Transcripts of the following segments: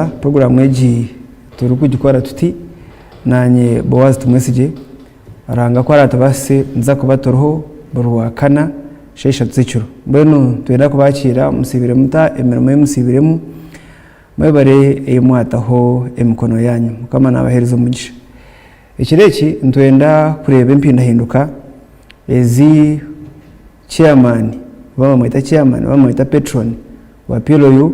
Puroguraamu egi turikugikora tuti, naanye Boaz Tumwesigye, Ruhanga ku araatubaasise nituza kuba turiho buri Rwakana shaaha ishatu z'ekiro. Mbwenu nitwenda kubakiira musiibire muta emirimo ei musiibiremu, mwebare ei mwataho emikono yaanyu. Mukama naabaheereza omugisha. Ekiro eki nitwenda kureeba empindahinduka ezi chairman oba bamweta chairman oba bamweta patron wa PLU,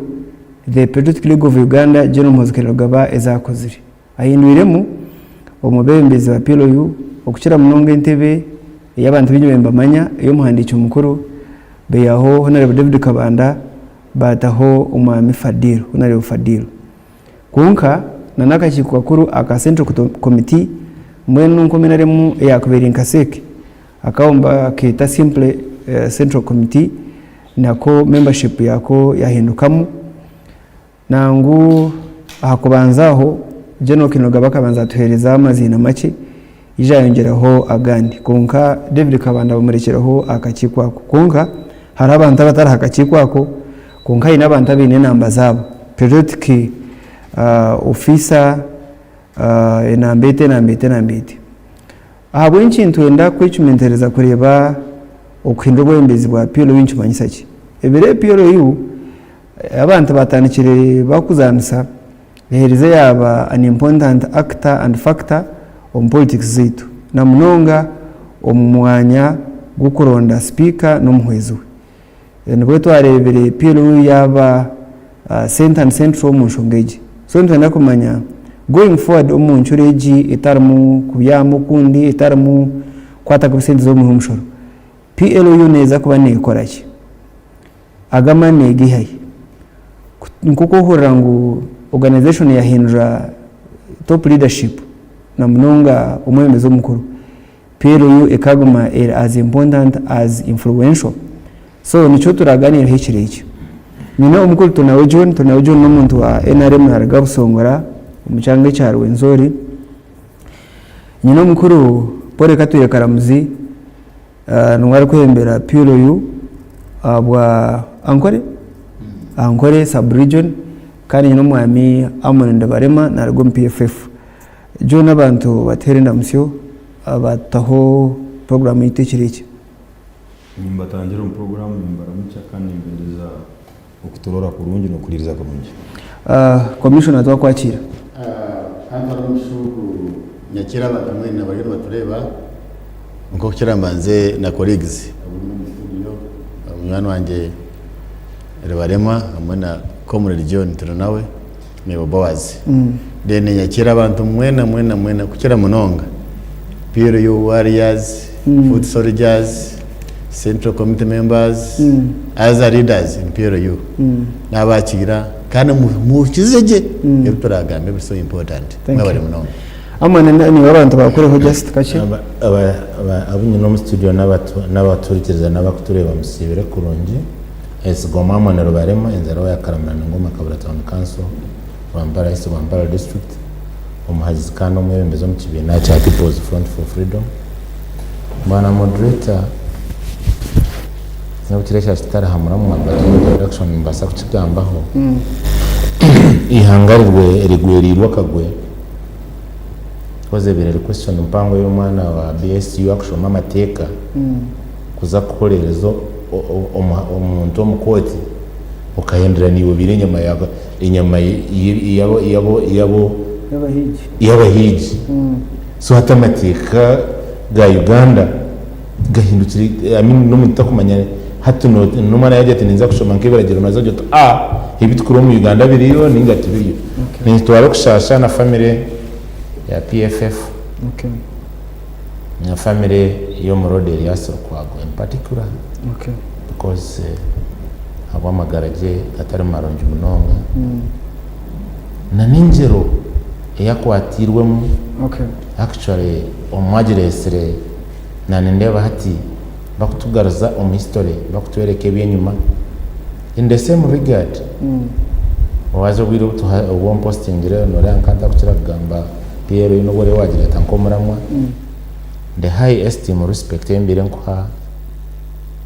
the Patriotic League of Uganda, General Muhoozi Kainerugaba ezi akozire. Ahindwiremu omubembezi wa PLU okukira munonga entebe ei abantu baingi babaire nibamanya ey'omuhandiiki mukuru baihaho Hon. David Kabanda baataho Omwami Fadil, Hon. Fadil. Kwonka na n'akakiiko kakuru aka Central Committee mbwenu nk'omu NRM eyakubaire nka CEC akabo nibakeeta simply Central Committee nako membership yaako yahindukamu. Nangu aha kubanza aho General Kainerugaba akabanza yatuheereza amaziina makye yaija yayongyeraho agandi kwonka David Kabanda bamurekyereho aha kakiiko ako. Kwonka hariho abantu abatari aha kakiiko ako kwonka haine abantu abaine enamba zaabo. Patriotic officer enamba eti enamba eti enamba eti. Ahabw'enki nitwenda kwecumitiriza kureeba okuhindura obwebembezi bwa PLU nikimanyisa ki? Ebiro ebi PLU abantu batandikire bakuzaanisa eherize yaaba an important actor and factor omu politics zaitu na munonga omu mwanya gw'okuronda sipiika n'omuhwezi we. Nibwo twareebire PLU yaaba center and central omu nshonga egi. So nitwenda kumanya going forward omu ncuro egi etarimu kubyama okundi, etarimu kukwata kubi sente z'omuhi w'omushoro, PLU neeza kuba neekora ki? Aga amaani neegaiha hi? Nk'oku ohurira ngu organization yahindura top leadership na munonga omwebembezi omukuru, PLU ekaguma eri as important as influential. So nikyo turaganireho ekiro eki. Nyine omukuru Turinawe John, Turinawe John n'omuntu wa NRM naruga Busongora omu kyanga ekya Rwenzori. Nyine omukuru Paul Katwire Karamuzi niwe arikwebembera PLU ahabwa Ankole, Ankole sub region kandi nyine omwami Amon Ndibarema naruga omu PFF. John abantu batuheere endamutsyo batutaho puroguraamu yaitu ekiro eki. Nimbatangira omu puroguraamu nimbaramukya kandi nimbendeza okuturora kurungi n'okuhuriiriza kurungi. Commissioner twakwakiira. Hanu hariho omugisha ogu nyakiire abantu mwena abariyo nibatureeba nk'okukira mbanze na colleagues abari omu studio munywani wangye Rubarema hamwe na comrade John Turinawe naiwe Boaz then nyakiire abantu mwena mwena mwena kukira munonga PLU warriors, foot soldiers, central committee members, other leaders in PLU nabakiira kandi muhurikize gye ebi turagambe biri so important Thank mwebare you. munonga. Amwe niiwe abantu bakureho just kakye. Abu nyine omu studio n'abatuhurikiriza n'abakutureeba musiibire kurungi. Esigoma Amon Rubarema, enzaarwa ya Karamuraningoma Kabura Town Council, Rwampara East Rwampara District, omuhagizi kandi omwebembezi omu kibiina kya People's Front for Freedom. Bwana Moderator, n'obu kiri ekya kitari aha muramwa but omu introduction nimbaasa kukigambaho. Eihanga rigwereirwe akagwe because ebaire eri question mpango ey'omwana wa BSU akushoma amateeka kuza kuhoreereza omuntu omu kooti okahendera naiwe obaire enyama enyama y'abahiigi. So hati amateeka ga Uganda gahindukire I mean n'omuntu takumanya hati n'omwana yaagira ati ninza kushoma nk'ebiragiro nooza ogira oti aah ebi turikureeba omu Uganda biriyo ninga tibiriyo. Nitutwara okushaasha na famire ya PFF na famire y'omuroda Erias Lukwago in particular because ahabw'amagara gye gatari marungi munonga na n'engyero ei akwatiirwemu actually omwe agireetsire na nindeeba hati bakutugaruza omu history bakutworeka eby'enyima in the same regard waaza obwire obu ompositingire nooreeba nka ntarikukira kugamba PLU n'obu oriyo waagireeta nk'omuramwa the high esteem respect ei mbaire nkuha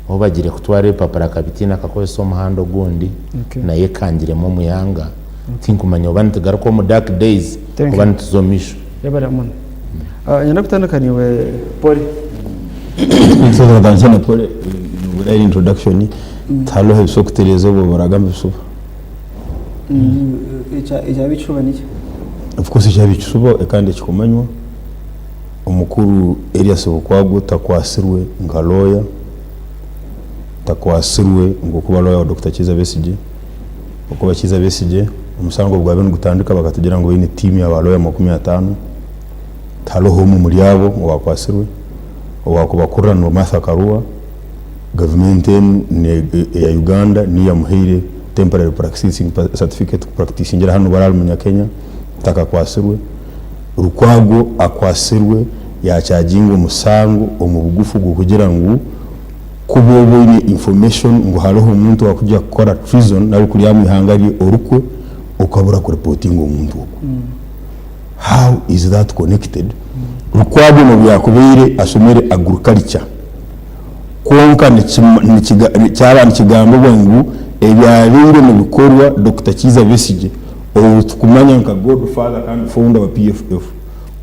ou bagiire kutwara ebipapura akabitiina akakozesa omuhanda ogundi naye ekangiremu omu ihanga. Tinkumanya oba nitugaruka omu dark days Thank oba you. nituza omu maisho. Yebare muno. Nyenda kutandika naiwe Polly. Ntandikye na Polly, nubwo eri introduction, tihariho ebishokutereeza obwo baragamba ebishuba. Ekyaba ekishuba niki? Of course ekyaba ekishuba kandi ekikumanywa, omukuru Erias Lukwago takwasirwe nka lawyer, takwasirwe ngu okuba lawyer wa Dokita Kiiza Besigye, Okuba Kiiza Besigye omusango obu gwabaire nigutandika bakatugira ngu baine tiimu ya ba lawyer 50, tihariho omwe omuri abo owakwatsirwe, owakubakurira ni Martha Karua, gavumenti enu eya Uganda niyo yamuhaire temporary practicing certificate kupurakitingira hanu obu araba ari munya-Kenya takakwatsirwe. Lukwago akwatsirwe yakyagingwa omusango omu bugufu gw'okugira ngu Kuba oba oine information ngu hariho omuntu owakugya kukora treason nari kurya omu ihanga rye orukwe okabura ku reportinga omuntu ogwo. How is that connected? Lukwago nobu yakubaire ashomere agriculture kwonka kyaba nikigambibwa ngu ebyabaire nibikorwa Dokita Kiiza Besigye ou tukumanya nka godfather kandi founder wa PFF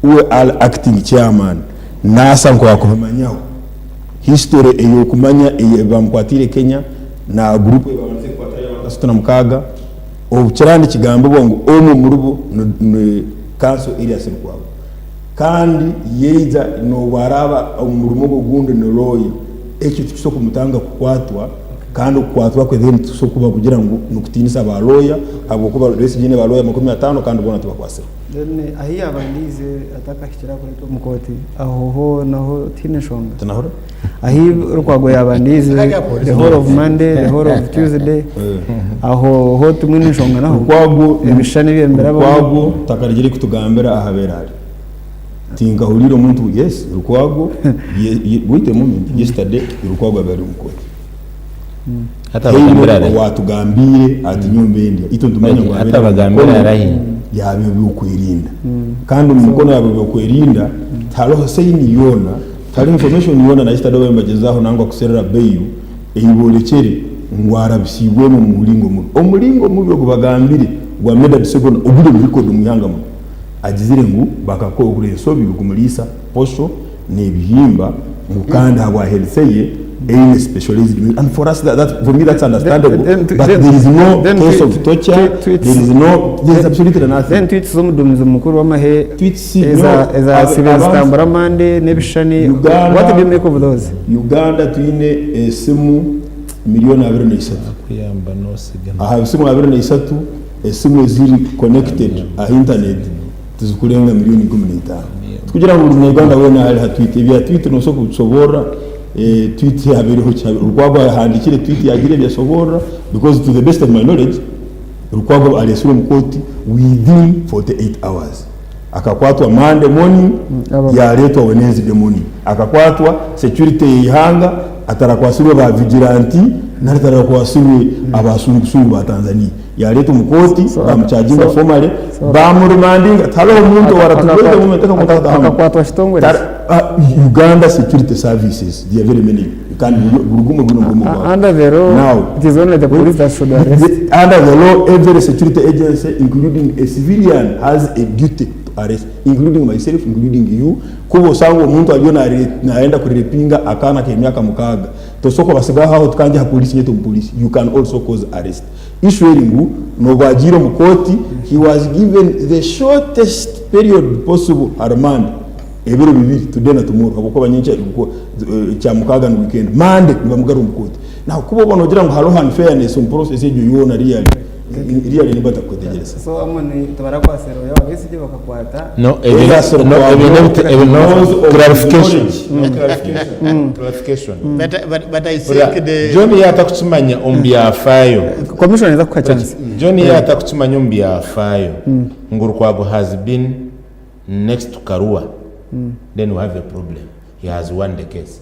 uwe ari acting chairman nasa nkowakubimanyaho. History eyokumanya eyi bamukwatiire Kenya na group eyi babandize kukwata y'abantu ashatu na mukaaga obu kiraba nikigambibwa ngu omwe omuribo ni Counsel Erias Lukwago kandi yaija nobu araba omu murimo gwe ogundi ni lawyer ekyo tikisobola kumutanga kukwatwa kandi okukwatwa kwe then tikisobola kuba kugira ngu nikutinisa ba lawyer habwokuba Besigye aine ba lawyer 50 kandi boona tibakwasirwe. Then ahi yabandiize atakahikire aha kureetwa omu kooti aho ho naho tihaine nshonga? Tinahurira. Ahi Lukwago yabandiize the whole of Monday, the whole of Tuesday aho ho timwine nshonga naho? Lukwago Ebishushani ebyo nibirabamu? Lukwago takarigire kutugambira ahu abeire ari. Tinkahuriire omuntu yes Lukwago wait a moment yesterday Lukwago abeire ari omu kooti. Hati abagambire Haine arahi? owatugambiire ati nyowe mbe ndya. Itwe nitumanya ngu Hati abeire omu abagambire mikono arahi? y'ab'ebyokwerinda. Kandi omu mikono y'ab'ebyokwerinda tihariho sayini yoona, tihariho information yoona na yesterday obu nibagyezaho nangwa kuserera bail ei boorekyere ngu arabisiibwemu omu muringo mubi. Omuringo mubi ogu bagambire gwa Medard Ssegona oguri omu record omu ihanga muno, agizire ngu bakakora ensobi y'okumuriisa posho n'ebihimba ngu kandi ahabwa health ye eine specialized meal and for us that, that, for me that's understandable Then- but then- there is no then case tweet- of torture tweet- there is no there is absolutely nothing Then tweets z'omuduumizi mukuru w'amahe Tweets, eza no, eza sibe abantu- zitambura Monday n'ebishushani Uganda- what do you make of those? Uganda twine esimu milioni 23 Kuyamba n'osiga. aha bisimu 23 esimu eziri connected aha internet tizikurenga milioni 15. Tikugira ngu buri munyarwanda weena ari aha tweet. Ebya tweet noosobola kubishoboorora, tweet habaireho ki? Lukwago ahandiikire tweet yaagira ebi yashoboorora because to the best of my knowledge, Lukwago areetsirwe omu kooti within 48 hours. Akakwatwa Monday morning, yaareetwa Wednesday morning. Akakwatwa security y'eihanga, atarakwatsirwe ba vigilanti nari atarakwatsirwe aba sungusungu ba Tanzania. Yareetwa omu kooti, baamukyajinga formally, baamuremandinga. Tihariho omuntu owaratugwire omu mateeka ngu tatahamu. Akakwatwa kitongore ki? Uganda Security Services, they are very many kandi buri gumwe gwine omurimo gwagwo. Under the law, Now, it is only the police that should arrest. Under the law, every security agency including a civilian has a duty to arrest, including myself, including you. Kuba osanga omuntu ariyo nayenda kurepinga akaana k'emyaka mukaaga, tosobola kubasigaho aho oti kangye aha police nyete omupolisi. You can also cause arrest. Issue eri ngu n'obu agiire omu kooti, he was given the shortest period possible ha remand, ebiro bibiri, today na tomorrow, habw'okuba nyenkya Kyamukaaga ni weekend, Monday nibamugarura omu kooti. Now kuba oba nogira ngu hariho unfairness omu process egyo yoona really, really nimba ntakukwetegyereza. So Amoni tibarakwasire oya wa Besigye bakakwata. No, ebyo Elias no, ebyo Lukwago n'ebyo no, knows of his clarification. knowledge. No, clarification. Clarification. But I Ora, think the John yaatakukimanya omu byafaayo. Commission eza kukuha chance. John yaatakukimanya omu byafaayo ngu Lukwago has been next to Karua, then we have a problem. He has won the case.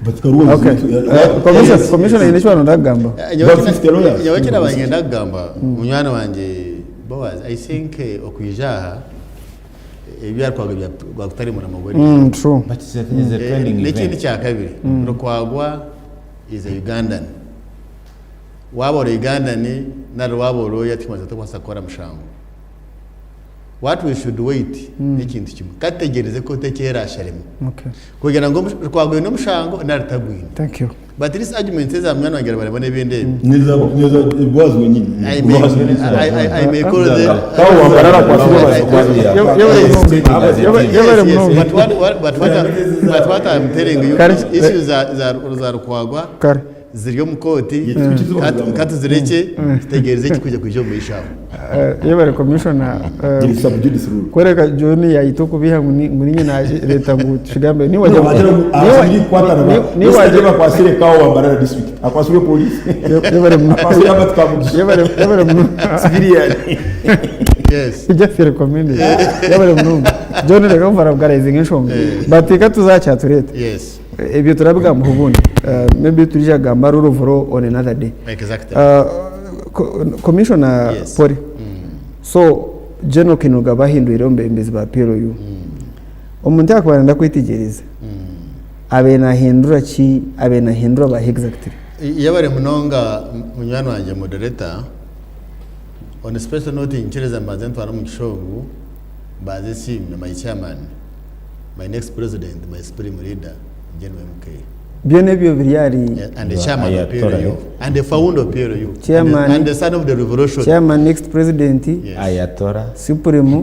But Karua was Okay. not- Commission commission aine eki barikuba kugamba. About 50 lawyers. Nyowe eki naaba niinyenda kugamba munywani wangye Boaz, I think okwija aha ebi arikwaga gwakutari murimo gwe True. But it's a, it's a trending N'ekindi event. kya kabiri, Rukwagwa is a Ugandan. Waaba ori Ugandan, Nari waaba orooya tikimanyisa tokubaasa kukora mushango. What we should wait n'ekintu kimwe, katutegyereze kooti eki eraasharemu kugira ngu Lukwago aine omushango nari tagwine. Thank you. But this arguments eza munywani wangye Rubarema n'ebindi ebi. Neza neza rwazi wenyine. I may, I, I, I may call them. Kawo wambarara kwasire Yebare Yes, yes, munonga. but what, what, but what, I- but what I'm telling you, Kare. issues za, za, za Rukwagwa Kare. ziri omu kooti, Mm. katuzireke, tutegereze ekikwija kwija omu maisho aho. Yebare commissioner. Iri sub judice rule. Kwereka John yayita okubiha ngu ni- ngu ninye nareta ngu tushigambe. Ni wajya Ni waje bakwasire kawo wambarara district. Akwasire police. Yebare munonga. Akwasire Albert Kamugisha. Yebare yebare munonga. Civilian. Yes. Just recommended. Yebare munonga. John reka kuvarabwarizinga enshonga. But reka tuzakyatureta. Yes. Ebyo turabigambaho obundi. Maybe turija kugamba rule of law on another day. Exactly. Commissioner Yes. Polly, so General Kainerugaba ahindwire omubebembezi ba PLU. Omuntu yakuba nayenda kwetegyereza, abaire nahindura ki, abaire nahindura bahi exactly? Yebare munonga munywani wangye moderator. On a special note nyikiriza mbanze ntware omugisha ogu mbanze nsiime my chairman, my next president, my supreme leader, General MK. Byona ebyo biri ahari And the chairman of Ayatollah. PLU, and the founder of PLU, Chairman. and the son of the revolution. Chairman, next president, Yes. Ayatora. Supreme,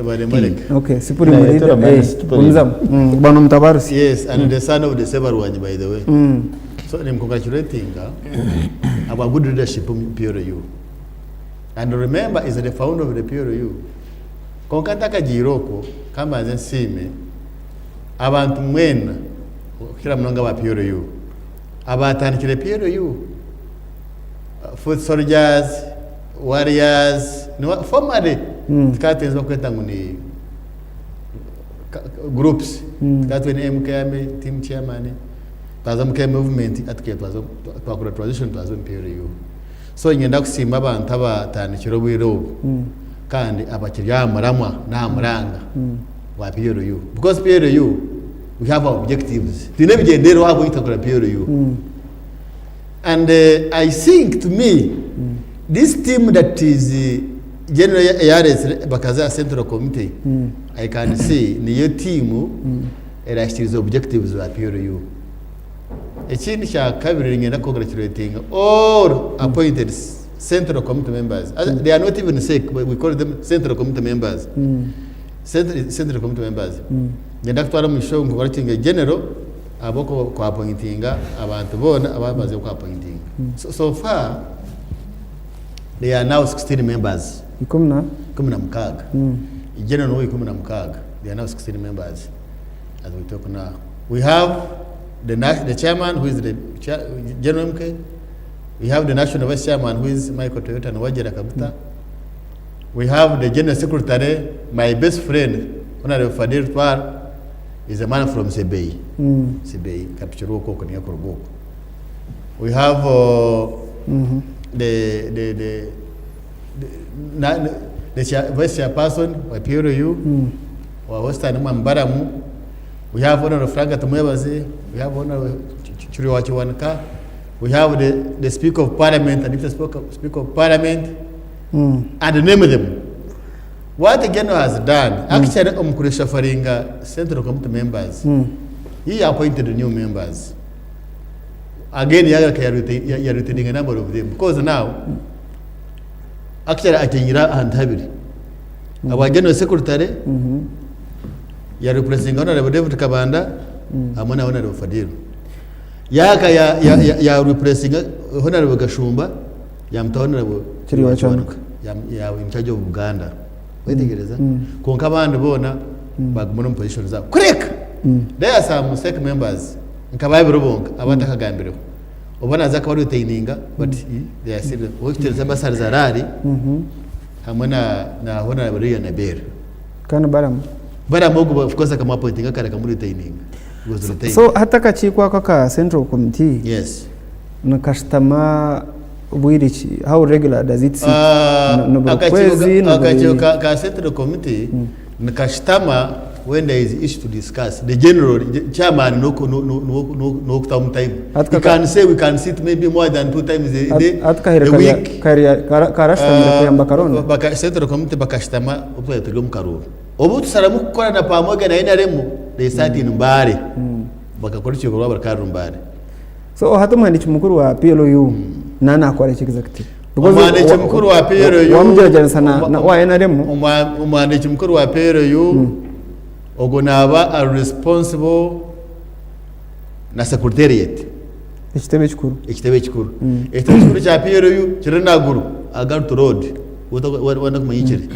Baremareka. okay, Supreme Yeah, leader, Ayatollah eh, minus Supreme. gumizamu. Bano mutabarusi. Yes, and the son of the Sebarwanyi, by the way. So I'm congratulating our good leadership in PLU. And remember, is the founder of the PLU. Konka ntakagiire okwo, kambanze nsiime abantu mwena okukira munonga aba PLU abaatandikire PLU, foot soldiers, warriors, niwa, formally tukaba twine bakweta ngu ni groups. Tukaba twine MK Army, team chairman, twaza omu K movement, hati tukaba twaza twakora transition twaza omu PLU. So niinyenda kusiima abantu abatandikire obwire obu kandi abakiri aha muramwa n'aha muranga gwa PLU because PLU we have our objectives. Twine ebigyendererwa ahabw'okugira tukakora PLU. And I think to me this team that is general eyaretsire bakaza aha central committee I can see niyo team erahikiriza objectives za PLU. Ekindi kya kabiri niinyenda congratulating all appointed central committee members. As, they are not even sick, but we call them central committee members. Central committee members. Nyenda kutwara omugisha ogu congratulating general ahabw'oku appointinga abantu boona abamaze ku appointinga. So far they are now 16 members. 16? 16. General niwe 16. They are now 16 members as we talk now. We have the chairman who is the General MK. We have the national vice chairman who is Michael Toyota Nwajera Kabuta. We have the general secretary, my best friend, Honorable Fadil Twar, is a man from Sebei. Sebei, Kapchiroko, Konyako. We have the vice chairperson wa PLU, wa Western Mwambaramu. We have Honorable Frank Tumwebaze, we have Honorable Churiwa Chiwanuka, we have the Speaker of Parliament and Deputy Speaker of Parliament, and name them. What the General has done, actually, omu kureshufflinga Central Committee members, he appointed new members. Again, ya retaining a number of them because now, actually, akenyira ahantu habiri. Aba General Secretary, ya replacing Honorable David Kabanda, hamwe na Honorable Fadilu. Yaka ya replacing Honorable Gashumba, yamuta Honorable Chiriwa Kiwanuka. Ya in charge of Uganda. Wetegereza? Konka abandi boona baguma omu position zaabo. Kureka! There are some SEC members nka babiri bonka abatakagambireho. Oba naza akaba retaininga but they are still okitereza Basar Zarari hamwe na Honorable Lilian Abel. Kandi baramu. Baramu ogu of course akamu-appointinga kare akamu-retaininga. He was retained. So hati akakiiko ako aka Central Committee Yes. nikashutama bwire ki? How regular does it sit? Ah, Ni buri akakiiko kwezi? Akakiiko ka Central Committee nikashutama. When there is issue to discuss, the general chairman n'okutamu time. He can say we can sit maybe more than 2 times a day, a week. Karashutamire kuyamba karonda. Central committee bakashutama obu twaba turi omu karuuru. Obu tusharamu kukora na pamoja na NRM, they sat in Mbale. Bakakora orukiiko rwabo rukaba ruri Mbale. So hati omuhandiiki mukuru wa PLU naaba nakora ki exactly? Omuhandiiki mukuru wa PLU Wamugyeragyeranisa na owa NRM. Omuhandiiki mukuru wa PLU ogwo naaba ari responsible na secretariat. Ekitebe ekikuru. Ekitebe ekikuru. Ekitebe ekikuru kya PLU kiri Naguru aha Gartu Road waaba orikumanya ahi kiri.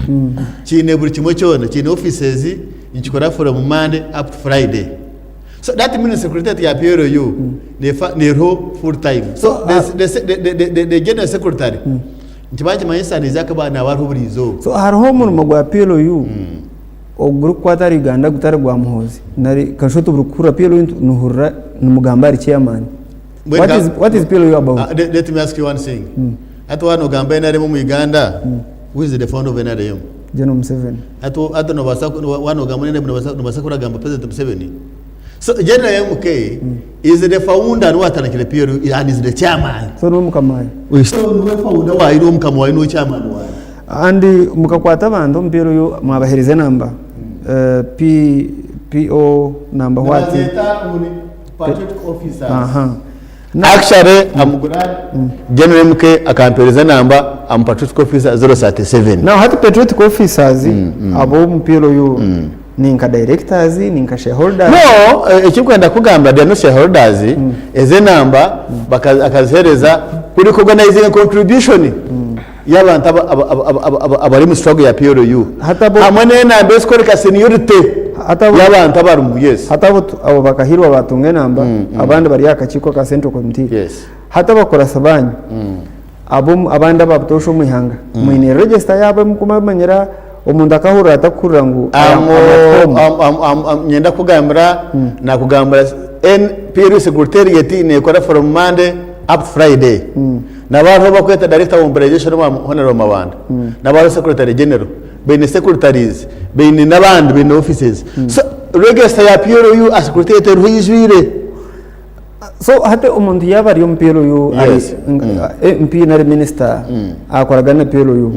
Kiine buri kimwe kyona, kiine offices, nikikora from Monday up to Friday. So that means secretariat ya PLU nefa neriho full time. So the, the, the, the, the, the general secretary nikiba nikimanyisa naija kuba naaba ariho buri izooba. So hariho omurimo gwa PLU ogurikukwata ahari Uganda gutari gwa Muhoozi nari kasha tuburi kuhurira PLU nihurira nimugamba ahari chairman. What is, what is PLU about? Let, let me ask you one thing. Hati waaba nogamba NRM omu Uganda, who is the founder of NRM? General Museveni. Hati hati nobaasa waaba nogamba NRM nobaasa nobaasa kuragamba President Museveni? So General MK is the founder niwe watandikire PLU and is the chairman. So niwe mukama waayo. So niwe founder waayo niwe mukama waayo niwe chairman waayo. And mukakwata abantu omu PLU mwabahereza enamba P, PO number what? Nibazeeta ngu ni patriotic officers. Aha. Actually I'm glad General MK akampereza enamba am patriotic officer 037. Now hati patriotic officers ab'omu PLU ni nka directors, ni nka shareholders? No, ekinkwenda kugamba they are not shareholders, ezi enamba akazihereza ku recognizinga contribution y'abantu abari omu struggle ya PLU hamwe n'enamba ezikworeka seniority y'abantu abarimu, yes. Hati abo bakahiirwa batunga enamba, abandi bari aha kakiiko aka Central Committee. Hati abakurasi baanyu abandi aba butoosha omu ihanga, mwine register yaabo ei murikumanyira omuntu akahurira atakuhurira ngu I am at home? Niinyenda kukugambira, nakugambira PLU Secretariat neekora from Monday up to Friday. Naba hariho ou barikweta director wa mobilization owa Honourable Mabanda, naba hariho secretary general, baine secretaries, baine n'abandi baine offices. So register ya PLU aha secretariat eriho eijwire. So hati omuntu yaaba ari omu PLU ari Yes. MP nari minisita akoragana na PLU,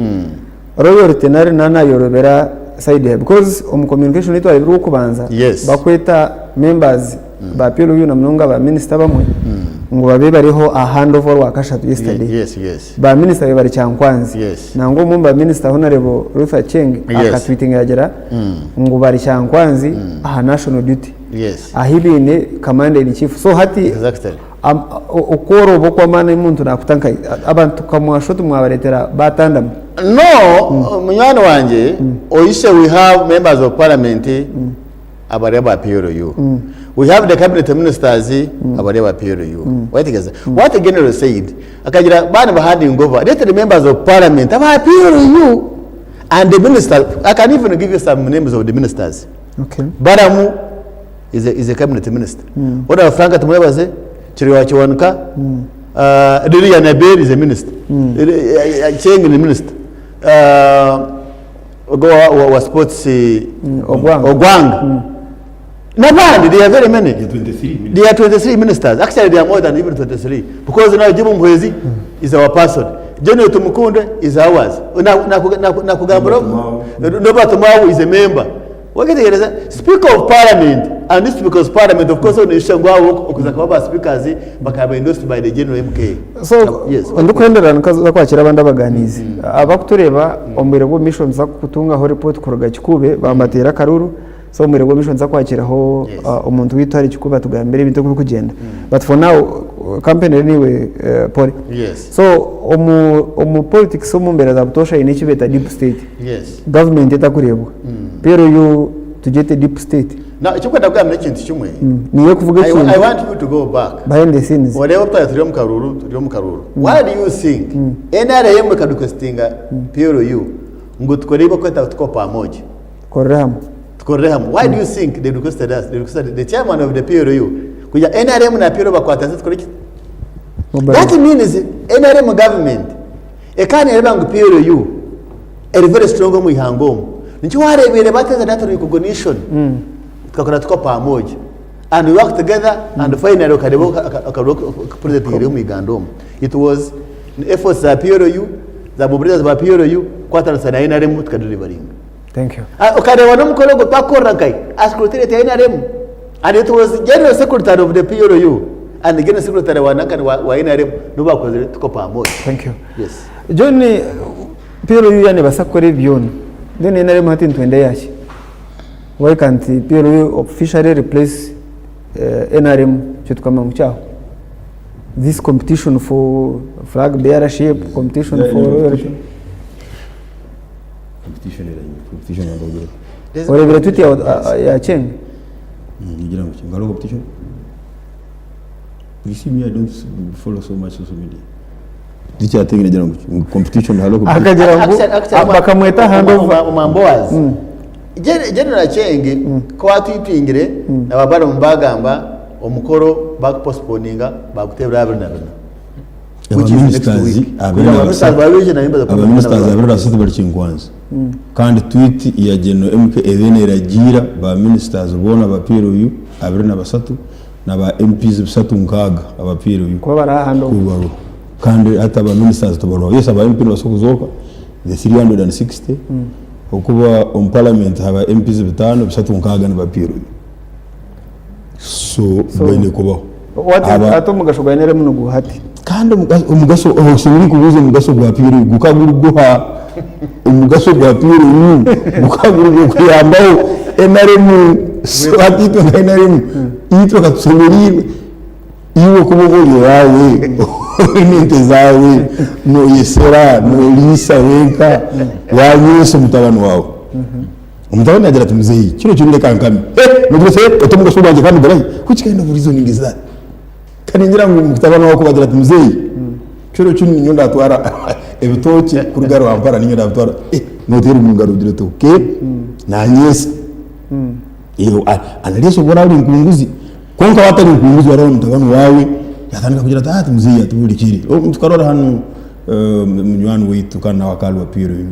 royalty nari naaba nayorobera side eha? Because omu communication ei twareebire ow'okubanza, Yes. bakweta members ba PLU na munonga ba minisita abamwe ngu babe bariho aha handover orwakashatu yesterday. Yes, yes. Ba minisita babe bari Kyankwanzi. Yes. Nangwa omwe omu ba minisita Honourable Ruth Aceng Yes. akatweetinga yagira ngu bari Kyankwanzi aha national duty. Yes. Ahi baine commander in chief. So hati Exactly. okworoba okw'amaani omuntu naakuta nka abantu kamwasha oti mwabareetera baatandama. No, munywani wangye, oishe we have members of parliament abari aba PLU. We have the cabinet ministers abari aba PLU. Wayetegereza? What the general said, akagira baana ba handing over, let the members of parliament aba PLU and the ministers, I can even give you some names of the ministers. Okay. Baramu is a, is a cabinet minister. Honorable Frank Tumwebaze, Kiryowa Kiwanuka, Lilian Aber is a minister. Cheng ni minister. Ogwo wa, wa, wa sports Ogwang. Ogwang. N'abandi, there are very many. There are 23 ministers. There are 23 ministers. Actually, there are more than even 23. Because now Jim Muhwezi is our person. General Tumukunde is ours. Nakugambira Norbert Mao is a member. Waketegereza Speaker of Parliament and this because Parliament of course onisha ngu abo okuza kuba ba speakers bakaba endorsed by the General MK. So Yes. ndikuhendera nkaza kwakira abandi abaganizi abakutureeba omu bwire bw'omumaisho nituza kutungaho report kuruga Kikuube bambateera akaruru so omu bwire bw'omumaisho nituza kwakiraho Yes. omuntu waitu ahari Kikuube atugambire ebintu oku birikugyenda but for now company eri niiwe Polly. Yes. So omu politics omu mbeera za butoosha haine eki beeta deep state. Yes. Gavumenti etakureebwa. PLU tugyete deep state. Now eky'okwenda kugamba n'ekintu kimwe. Niyo ekuvuga I, I ekintu want you to go back. behind the scenes. Oreebe obu twaba turi omu karuuru, turi omu karuuru. Why do you think NRM ekarequestinga PLU ngu tukore ebi barikweta tuko pamoja? Tukorere hamwe. Tukorere hamwe. Why do you think they requested us? They requested the chairman of the PLU kugira NRM na PLU bakwatanise tukore ki? That means NRM government ekaba nereeba ngu PLU eri very strong omu ihanga omu. Nikyo wareebire bateeza that recognition tukakora tuko pamoja and we work together and finally okareeba akaruru aku president yahaire omu Uganda omu. It was efforts za PLU, za mobilizers ba PLU kukwatanisa na NRM tukadeliveringa. Thank you. Okareeba n'omukoro ogwo twakukorera nkahi? Aha secretariat ya NRM and it was general secretary of the PLU and general secretary wa nankani wa NRM nibo bakozire tuko pamoja. Thank you. Yes. John, PLU yaaba neebaasa kukora ebi byona, then NRM hati nitwenda eyaki? Why can't PLU officially replace NRM ekyo tukamanya ngu kyahwa? This competition for flag bearership, competition for... Competition erahi? Competition yanga ogira ota? Oreebire tweet ya ya Cheng? Negira ngu ki? Ngu hariho competition? You see me I don't follow so much social media. Tikyatenga negira ngu ki? Ngu competition hariho competition. Akagira ngu bakamweta hand over. Omwambowazi General Acheng ku atwitwingire aba barimu bagamba omukoro bakuposiponinga baguteebera 24. Which is next Abaminisitazi week. abiri Kugira na ngu abaminisitazi basatu ba region nabo baza abaminisitazi 23 bari Kyankwanzi kandi tweet ya General MK eriyo neragiira ba ministers boona aba PLU 23 na ba MPs 360 aba PLU Kuba bari aha handover. kubaruho kandi hati aba ministers tibaruho yes aba MP nibabaasa kuzooka the 360 okuba omu parliament haba MPs bitaano 360 niba PLU so baine kubaho. What is, Aba- hati omugasho gwa NRM niguha hati? Kandi omugasho oshemereire kubuuza omugasho gwa PLU gukaba guri guha? Omugasho gwa PLU gukaba guri gw'okuyambaho NRM so hati itwe nka NRM itwe katushemereirwe iwe kuba oba ori owaawe oine ente zaawe noyesera noriisa wenka wanyeesa omutabani waawe. Omutabani yaagira ati, Muzeeyi, kinu kinu reka nkame. Eh! Noogira oti, Eh! Oti omugasho gwangye kandi gurahi? Which kind of reasoning is that? Ka ningira ngu mutabani waawe ku agira ati, Muzeeyi, kiro kinu niinye ndatwara ebitookye kuruga Rwampara niinye ndabitwara. Eh! Nooteera omu ngaro ogira oti, okay, naanyeesa. Unless obu oraabe ori nkunguzi. Kwonka waaba otari nkunguzi wareeba mutabani waawe yatandika kugira ati, ati muzeeyi atuhuurikire. Tukarora hanu munywani waitu kandi nawe akaba ari owa PLU,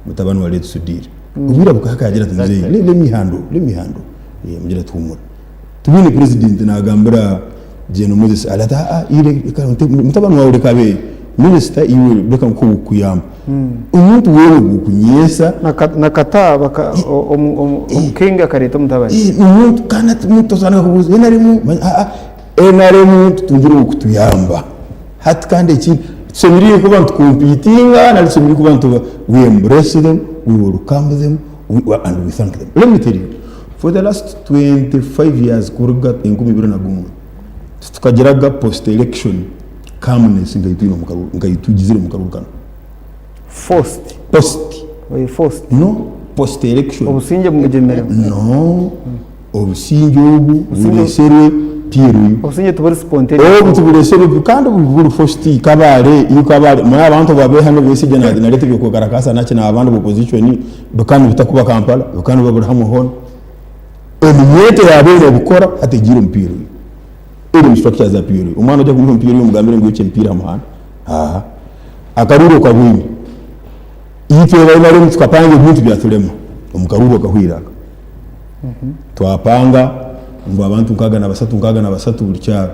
mutabani wa late Sudhir. Obwire bukahika yagira ati muzeeyi let me handle, let me handle. Mugira ati humura. Tubwine president nagambira Gen Moses Ali ati aa mutabani waawe reka abe minister iwe reka nkuhe ow'okukuyamba. Omuntu weena ogw'okunyeesa. Na Kata omukingi akareeta omutabani. Omuntu kandi hati omuntu otandika kubuuza NRM aa NRM tutungire ow'okutuyamba. Hati kandi ekindi tushemereire kuba nitukompitinga nari tushemereire kuba nituba we embrace them, we welcome them and we thank them. Let me tell you, for the last 25 years kuruga 2001 titukagiraga post election calmness nka ei nka ei tugizire omu karuru kanu. Forced. Post. Oye forced. No, post election. Obusingye bumugyemere. No, obusingye obu bureserwe PLU. Obusingye tiburi spontaneous. Obu tibureserwe kandi buri forced Kabale, iwe Kabale, manya abantu babe hanu Besigye nareta ebyokwekarakaasa naki nabandi ba opposition bikaba nibitakuba Kampala, bikaba nibiba buri hamwe hoona. Emyete yaaba eine ebikora hati egiire omu PLU. Eri omu structure za PLU. Omwana ojya kumuha omu PLU omugambire ngu yokya emipiira aha muhanda. Aaha. Akaruuru okabwine. Itwe aba NRM tukapanga ebintu byaturema omu karuuru akahwire aka. Twapanga ngu abantu 63 63 buri kyaro.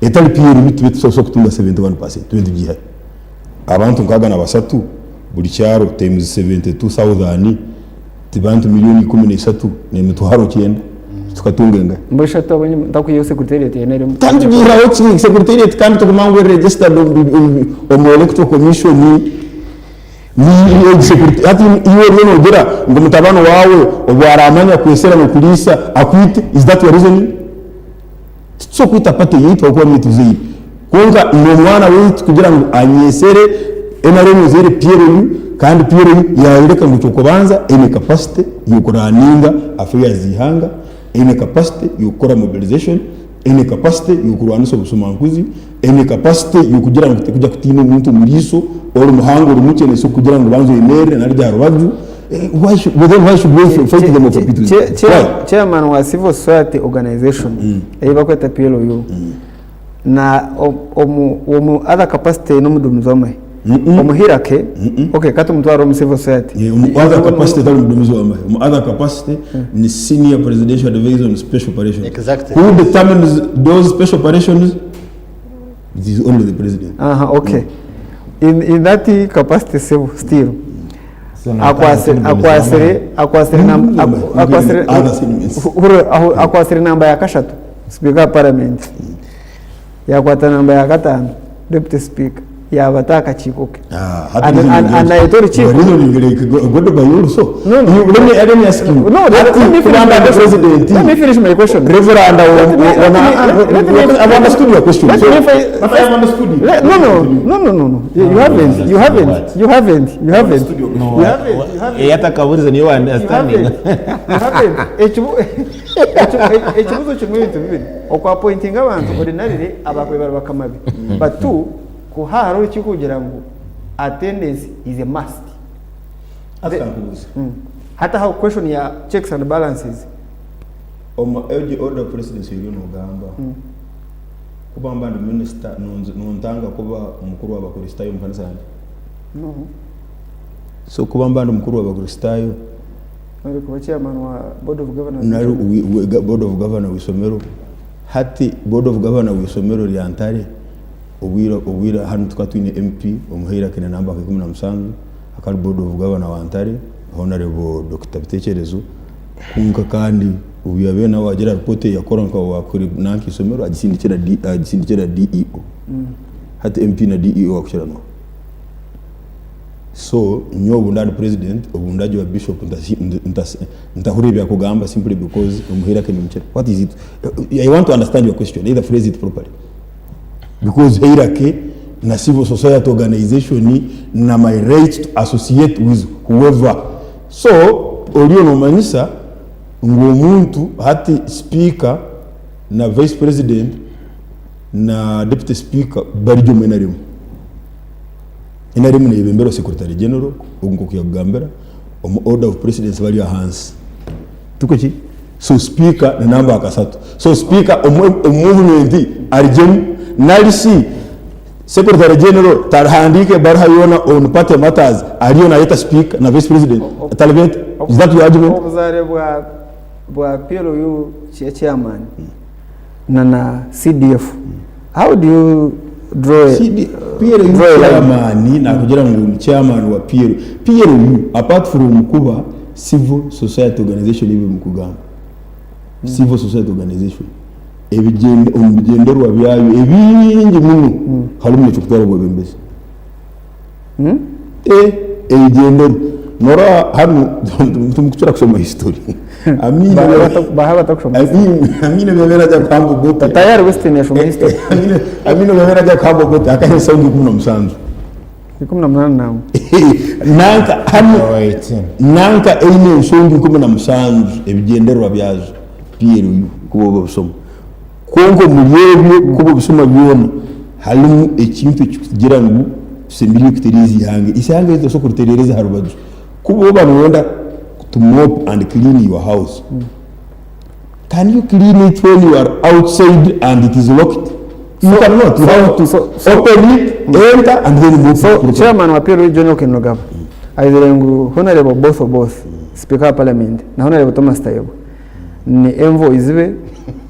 Etari PLU tube tusobola kutunga 71% tube nitugiihayo. Abantu 63 buri kyaro times 72,000 ti bantu milioni 13,900 tukatunga engahi? Mbwenu shi hati abonye ntakwihaho secretariat ya NRM? Kandi tugiihaho ki secretariat kandi tuguma ngu eri registered omu electoral commission Hati iwe oriyo nogira ngu mutabani waawe obu aramanya kwesera n'okuriisa akwite, is that your reasoning? Titusobola kwita party yaitu ahabw'okuba niitwe tuzaire. Kwonka n'omwana waitu kugira ngu anyesere NRM ezaire PLU kandi PLU yayoreka ngu eky'okubanza eine capacity y'okuraninga affairs z'eihanga, eine capacity y'okukora mobilization, eine capacity y'okurwanisa obusomankuzi, eine capacity y'okugira ngu terikuja kutiina omuntu omu riiso, ori muhango ori mukye neesobola kukugira ngu banza oyemerere nari aha rubaju. Why should, then why should we fight them or compete with them? Why? Chairman wa Civil Society Organization ei barikweta PLU na omu other capacity n'omuduumizi w'amahe. Omu hierarchy, okay ka tumutware omu civil society. Omu other capacity tari muduumizi w'amahe. Omu other capacity ni senior presidential advisor on special operations. Exactly. Who determines those special operations? It is only the president. Aha, okay. In that capacity civil still akwasire akwasire akwasire namba akwasire hurira aho akwasire namba ya kashatu speaker wa parliament yakwata namba ya kataano deputy speaker yaabata aha kakiiko ke And, and, and nayeta orukiiko reasoning like God by also. No, no. You, let me, let me ask you. No, let, let me finish my question. President. Let me finish my question. Reverend, Let me- let me- let me- I've understood your question. Let So- me fi- But I have understood you. Le- no, no, no, no, no, no. You, you haven't. You haven't. You haven't. You haven't. You haven't. You haven't. Eyatakaburize niyo You understanding. haven't. You haven't. Ekibu- ekibu- Ekibuzo kirimu ebintu bibiri. Okwapointinga abantu ordinarily abakwe bari bakama be. But two, ku hahariho orukiiko kugira ngu attendance is a must. Akankubuuza. Hati aho question ya checks and balances. Omu egi order of presidency eriyo nogamba kuba mba ndi minister nontanga kuba omukuru w'Abakristaayo omu kanisa yangye? No. So kuba mba ndi mukuru w'Abakristaayo Nari kuba chairman wa board of governors. nari board of governor w'eishomero, hati board of governor w'eishomero rya Ntare obwire obwire hanu tukaba twine MP omuhaire akaine namba nka 17 akaba ari board of governor wa Ntare Honourable Dokita Bitekyerezo kwonka kandi obu yaabaire nawe waagira report ei yakora nka owaakuri nanka eishomero agisindikira D agisindikira DEO. Hati MP na DEO akukira nooha? So nyowe obu ndaba ndi president obu ndagye owa bishop ntahurira ebi akugamba simply because omuhaire ake nimukira. What is it? I want to understand your question either phrase it properly. Because hierarchy na civil society organization na my right to associate with whoever. So oriyo nomanyisa ngu omuntu hati speaker na vice president na deputy speaker bari omu NRM. NRM neyebemberwa secretary general ogu nkoku yakugambira omu order of precedence bari ahansi. Tikwo ki? So speaker ni namba akasatu. So speaker omu movement arigyemu nari shi secretary general tarihandiika ebaruha yoona on party matters ariyo nayeta speaker na vice president taribeeta? Is that your argument? Obuzaare bwa bwa PLU chairman na na CDF how do you draw a, CD, PLU draw a line? chairman nakugira ngu ni chairman wa PLU. PLU apart from kuba civil society organization ebi mukugamba civil society organization ebigyende omu bigyenderwa byayo ebingi muno harimu n'eky'okutwara obwebembezi. Eh, ebigyenderwa norora hanu timukukira kushoma history Amini Baha batakushoma Amini Amini bebera ajya kuhamba Obote tayari Western yashoma history Amini bebera ajya kuhamba Obote akaha ensonga 17. 18 nangwa. Nanka hanu 18. nanka eine ensonga 17 ebigyendererwa byazo PLU kuba obisoma. Kwonka omuri ebyo kuba obisoma byona harimu ekintu ekikugira ngu tusemeriire kutereeza eihanga. Eihanga eri tosobola kuritereereza aha rubaju. Kuba oba noyenda to mop and clean your house, can you clean it when you are outside and it is locked? You cannot. You have to open it, enter and then mop it So properly. chairman wa PLU John Okenogaba aizire ngu Honorable Oboth Oboth Speaker wa Parliament na Honorable Thomas Tayebwa ni envoys be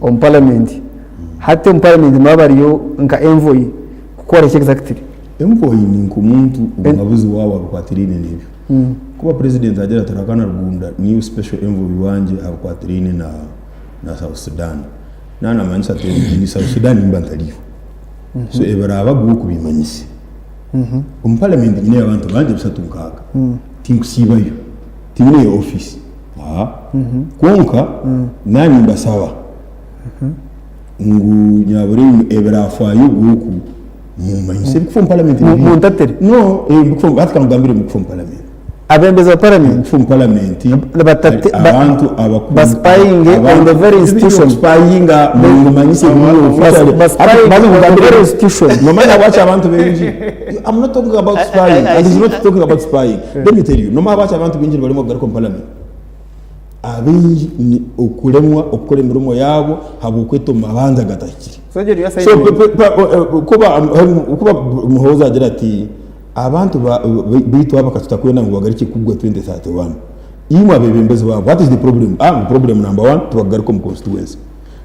omu Parliament. Hati omu Parliament nibaba bariyo nka envoy kukora ki exactly? Envoy ni nk'omuntu omuhabuzi waawe abikwatiraine n'ebyo. Kuba president agira ati Ruhakana Rugunda niiwe special envoy wangye abikwatiraine na na South Sudan. Naaba namanyisa ati ni South Sudan nimba ntariyo. So ebiraabaho okubimanyise. Omu parliament nyineyo abantu bangye bisatu nkaaga. Tinkusiibayo. Tinyineyo office. Kwonka naaba nimbasaba ngu nyabura imwe ebirafaayo oku mumanyise ebikufa omu parliament ni bingi. Muntatere. No, ebikufa hati kangambire ebikufa omu parliament. Abebembezi ba parliament. Ebikufa omu parliament Batate, abantu abakuru ba spying on the very institution. Spyinga mumanyise Ba spying on the very institution. Nomanya lwaki abantu baingi I'm not talking about spying and he's not talking about spying. Let me tell you, nomanya lwaki abantu baingi nibaremwa kugaruka omu parliament. Abaingi ni okuremwa okukora emirimo yaabo ahabw'okweta omu mabanja agatahikire. So So, kuba Muhoozi agira ati. Abantu baitu aba katutakwenda ngu bagarukye kugwa 2031. Imwe abebembezi baabo, what is the problem? Ah, ngu problem number one, tibakagaruka omu constituency.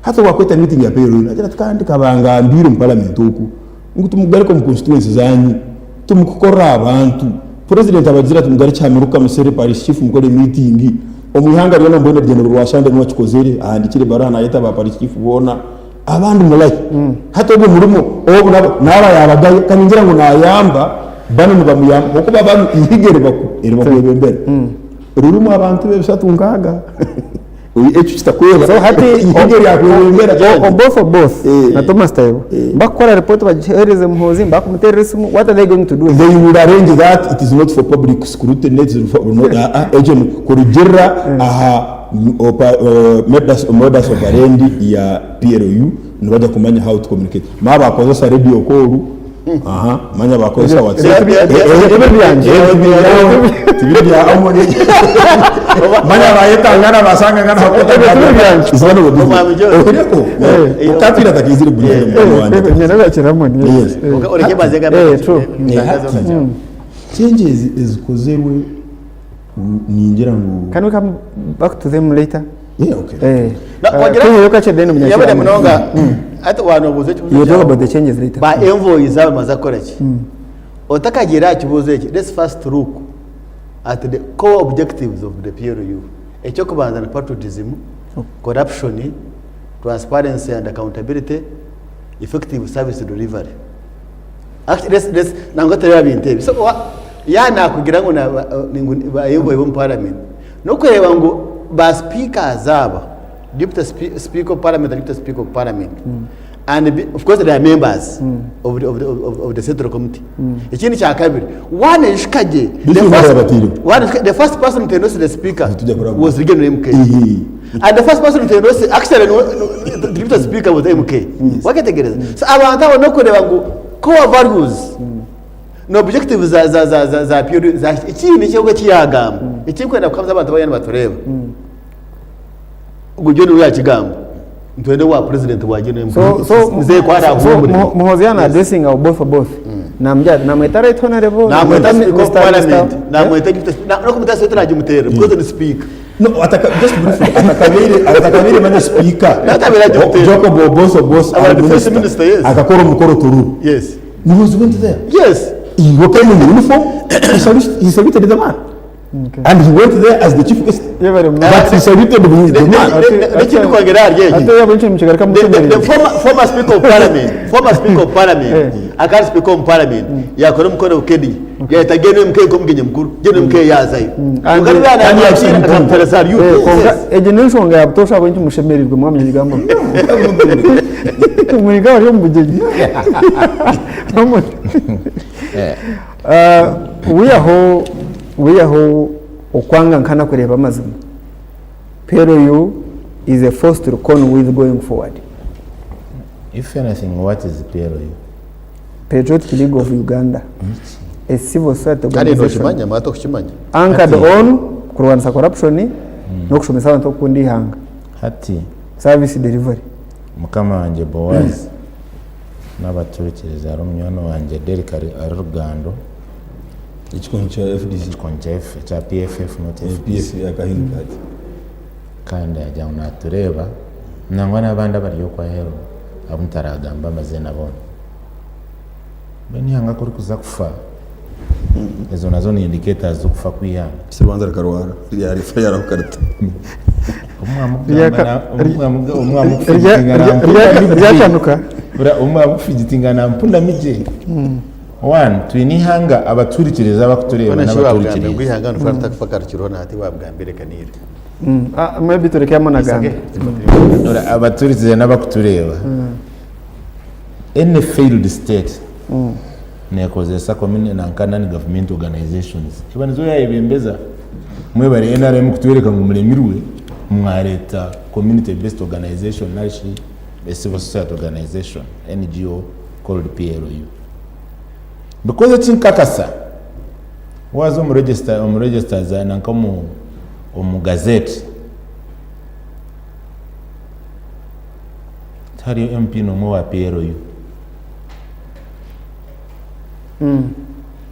Hati wakweta meeting ya PLU, nagira ati kandi kabangambiire omu parliament oku ngu timukugaruka omu constituency zanyu, timukukorera abantu. President abagizire ati mugarukye aha miruka musere parish chief mukore meeting. Omu ihanga ryona mbwenu General Rwashande niwe akikozere, ahandikire ebaruha nayeta ba parish chief boona. Abandi mulahi. Hati ogwo murimo obu nabo naaba yaabagayo ka ningira ngu naayamba banu nibamuyamba ahabw'okuba banu eihiga eribakwebembera ririmu abantu b'ebishatu nkaaga. Ekyo kitakweba So hati eihiga eryakwebembera. Oboth Oboth Eh. na Thomas Tayebwa Eh. bakukora report bagihereze Muhoozi bakumuterera esimu what are they going to do? They will arrange that it is not for public scrutiny, it is for, no, ah, ah, ekyo ni kurugirira aha Modus operandi ya PLU nibajya kumanya how to communicate. Manya bakozesa radio call, aha, manya bakozesa WhatsApp. Ebyo byangye. Tibiri bya Amoni. Manya bayetangana basangangana Ebyo tibiri byangye. Omwami John. Ohireko. Okatwire atakizire buri mwana wanje. Nyina bakira Amoni. Yes. Oreke mbanze ngambe. Eh, true. Changes ezikozerwe ningira ngu Can we come back to them later? Yeah, okay. Eh. Na- wagira- Tuheyo kakye then Yabone munyakira. munonga ati wanobuuza ekibuuzo You talk kyawe. about the changes later. Ba envoys aba bamaze kukora ki? Otakagira aha kibuuzo eki, let's first look at the core objectives of the PLU. Eky'okubanza ni patriotism, corruption, transparency and accountability, effective service delivery. Actually, let's, let's, nangwa tureba bintu ebi. So, wa, ya nakugira ngu na, ngu ba envoy b'omu parliament. N'okureeba ngu ba speakers aba, deputy speaker of parliament and deputy speaker of parliament, and be, of course they are members of, the, of, the, of, of the central committee. Ekindi kya kabiri, one eshikage, the Bitu first, barabatire. one, the first person to endorse the speaker Tujya kuraba. was General MK. Ihi. And the first person to endorse, actually, no, no, the deputy speaker was MK. Waketegereza. So abantu abo n'okureeba ngu core values na objectives za za za za za pure za ikindi eky'oku ekiyagamba ekirikwenda kuhamya abantu bariyo nibatureeba. Ogwo John niwe yakigamba nitwenda owa president wa Gen MK. So so Mzee ku so araahuumure. Muhoozi yana addressing our both for both. Namja namweta right honorable. Namweta speaker of Mr. parliament, Mr. namweta deputy na n'okumuta sente nagimuteerera because ni speaker. No, ataka, just briefly, atakabeire, atakabeire manya speaker. N'atabeire agimuteerera. Jacob Oboth Oboth, Our our defense minister, yes. Akakora omukoro Tororo. Yes. Muhoozi went there. Yes. He came in uniform, he saluted, he saluted the man. Okay. And he went there as the chief guest. Yeah, very much. But he saluted the man. N'ekindi kwongyera ahari eki. Ate yaba ekyo nikigaruka The, the, the musemererwa. former speaker of parliament, former speaker of parliament, akari speaker of parliament, yakora omukono Kennedy, yayeta Gen MK nk'omugenyi mukuru, Gen MK yazayo. And- Kandi and yaakira he- akamutera salute. Eh, kwonka Yes. egyo n'enshonga ya butoosha ahabw'enki mushemereirwe mwamanya ebigambo. Muri nk'abari omu bugyenyi. Ah, wihaho wihaho okwanga nkana kureeba amazima. PLU is a force to reckon with going forward. If anything, what is PLU? Patriotic League of Uganda, a civil society Kandi organization nokimanya, mwata okukimanya. anchored Hati. on kurwanisa corruption n'okushomesa abantu okukunda eihanga, Hati service delivery. mukama wangye Boaz n'abaturikiriza hariho munywani wangye Derrick ari ari Rugando Ekikoni kya FDC. ekikoni kya F- kya PFF not FDC PF akahinduka ati. kandi agira ngu natureeba nangwa n'abandi abari okwo aheeru abu ntaragamba amaziina boona. Mbwenu eihanga ku rikuza kufa ezo nazo ni indicators z'okufa kw'eihanga. Sebanza rikarwara ryarifa yarahuka rita. Ryakanuka. Omwamufigitinga nampunda migye. One, twine eihanga abaturikiriza abakutureeba Mbona shi wabugambire ngu n'abaturikiriza. eihanga nitufa tutakufa karukiriho na hati wabugambire kaniire. Ah, maybe tureke hamwe It's nagambe. okay. Ora, abaturikiriza n'abakutureeba. Any failed state nekozesa communi- nanka non-government organizations. Eba nizo yayebembeza. Mwebare NRM kutwereka ngu muremirwe mwareta community based organization narishi a civil society organization NGO called PLU. Because ekinkakasa waza omu register, omu register za nanka omu, omu gazette tihariyo MP n'omwe wa PLU.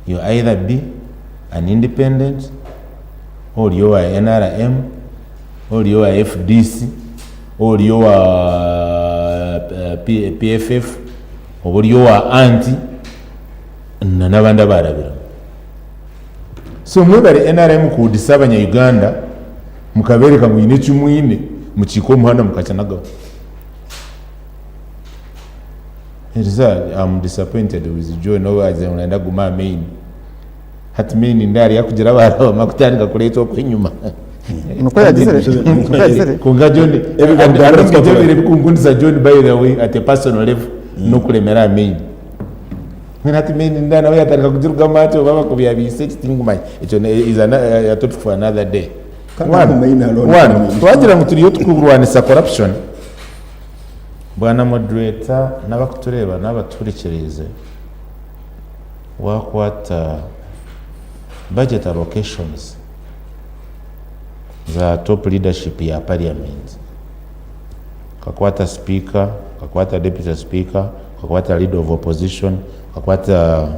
You either be an independent, ori owa nrm, ori owa FDC, ori owa PFF, oba ori owa anti na n'abandi abaarabiremu. So mwebare nrm kuhudisa abanya Uganda mukabereka ngu mwine eki mwine mukiika omu muhanda mukakinagaho. Eriza am disappointed with John obu agizire ngu nayenda kuguma aha main. Hati main ndari akugira abaroma kutandika kureetwa okwo enyima. Nikwo yagizire? Nikwo yagizire? Kwonka John Ebigambo bya hariho Rasta ebintu ebikunkundisa John by the way at a personal level n'okuremera aha main. Mbwenu hati main nda nawe yatandika kugirugamu atyo oba bakubihabihiise ki tinkumanya. Ekyo is a topic for another day. Kandi One, ako main alone one, main. twagira ngu turiyo tukurwanisa corruption, Bwana moderator n'abakutureeba n'abatuhurikiriize, wakwata budget allocations za top leadership ya parliament, okakwata speaker, okakwata deputy speaker, okakwata leader of opposition, okakwata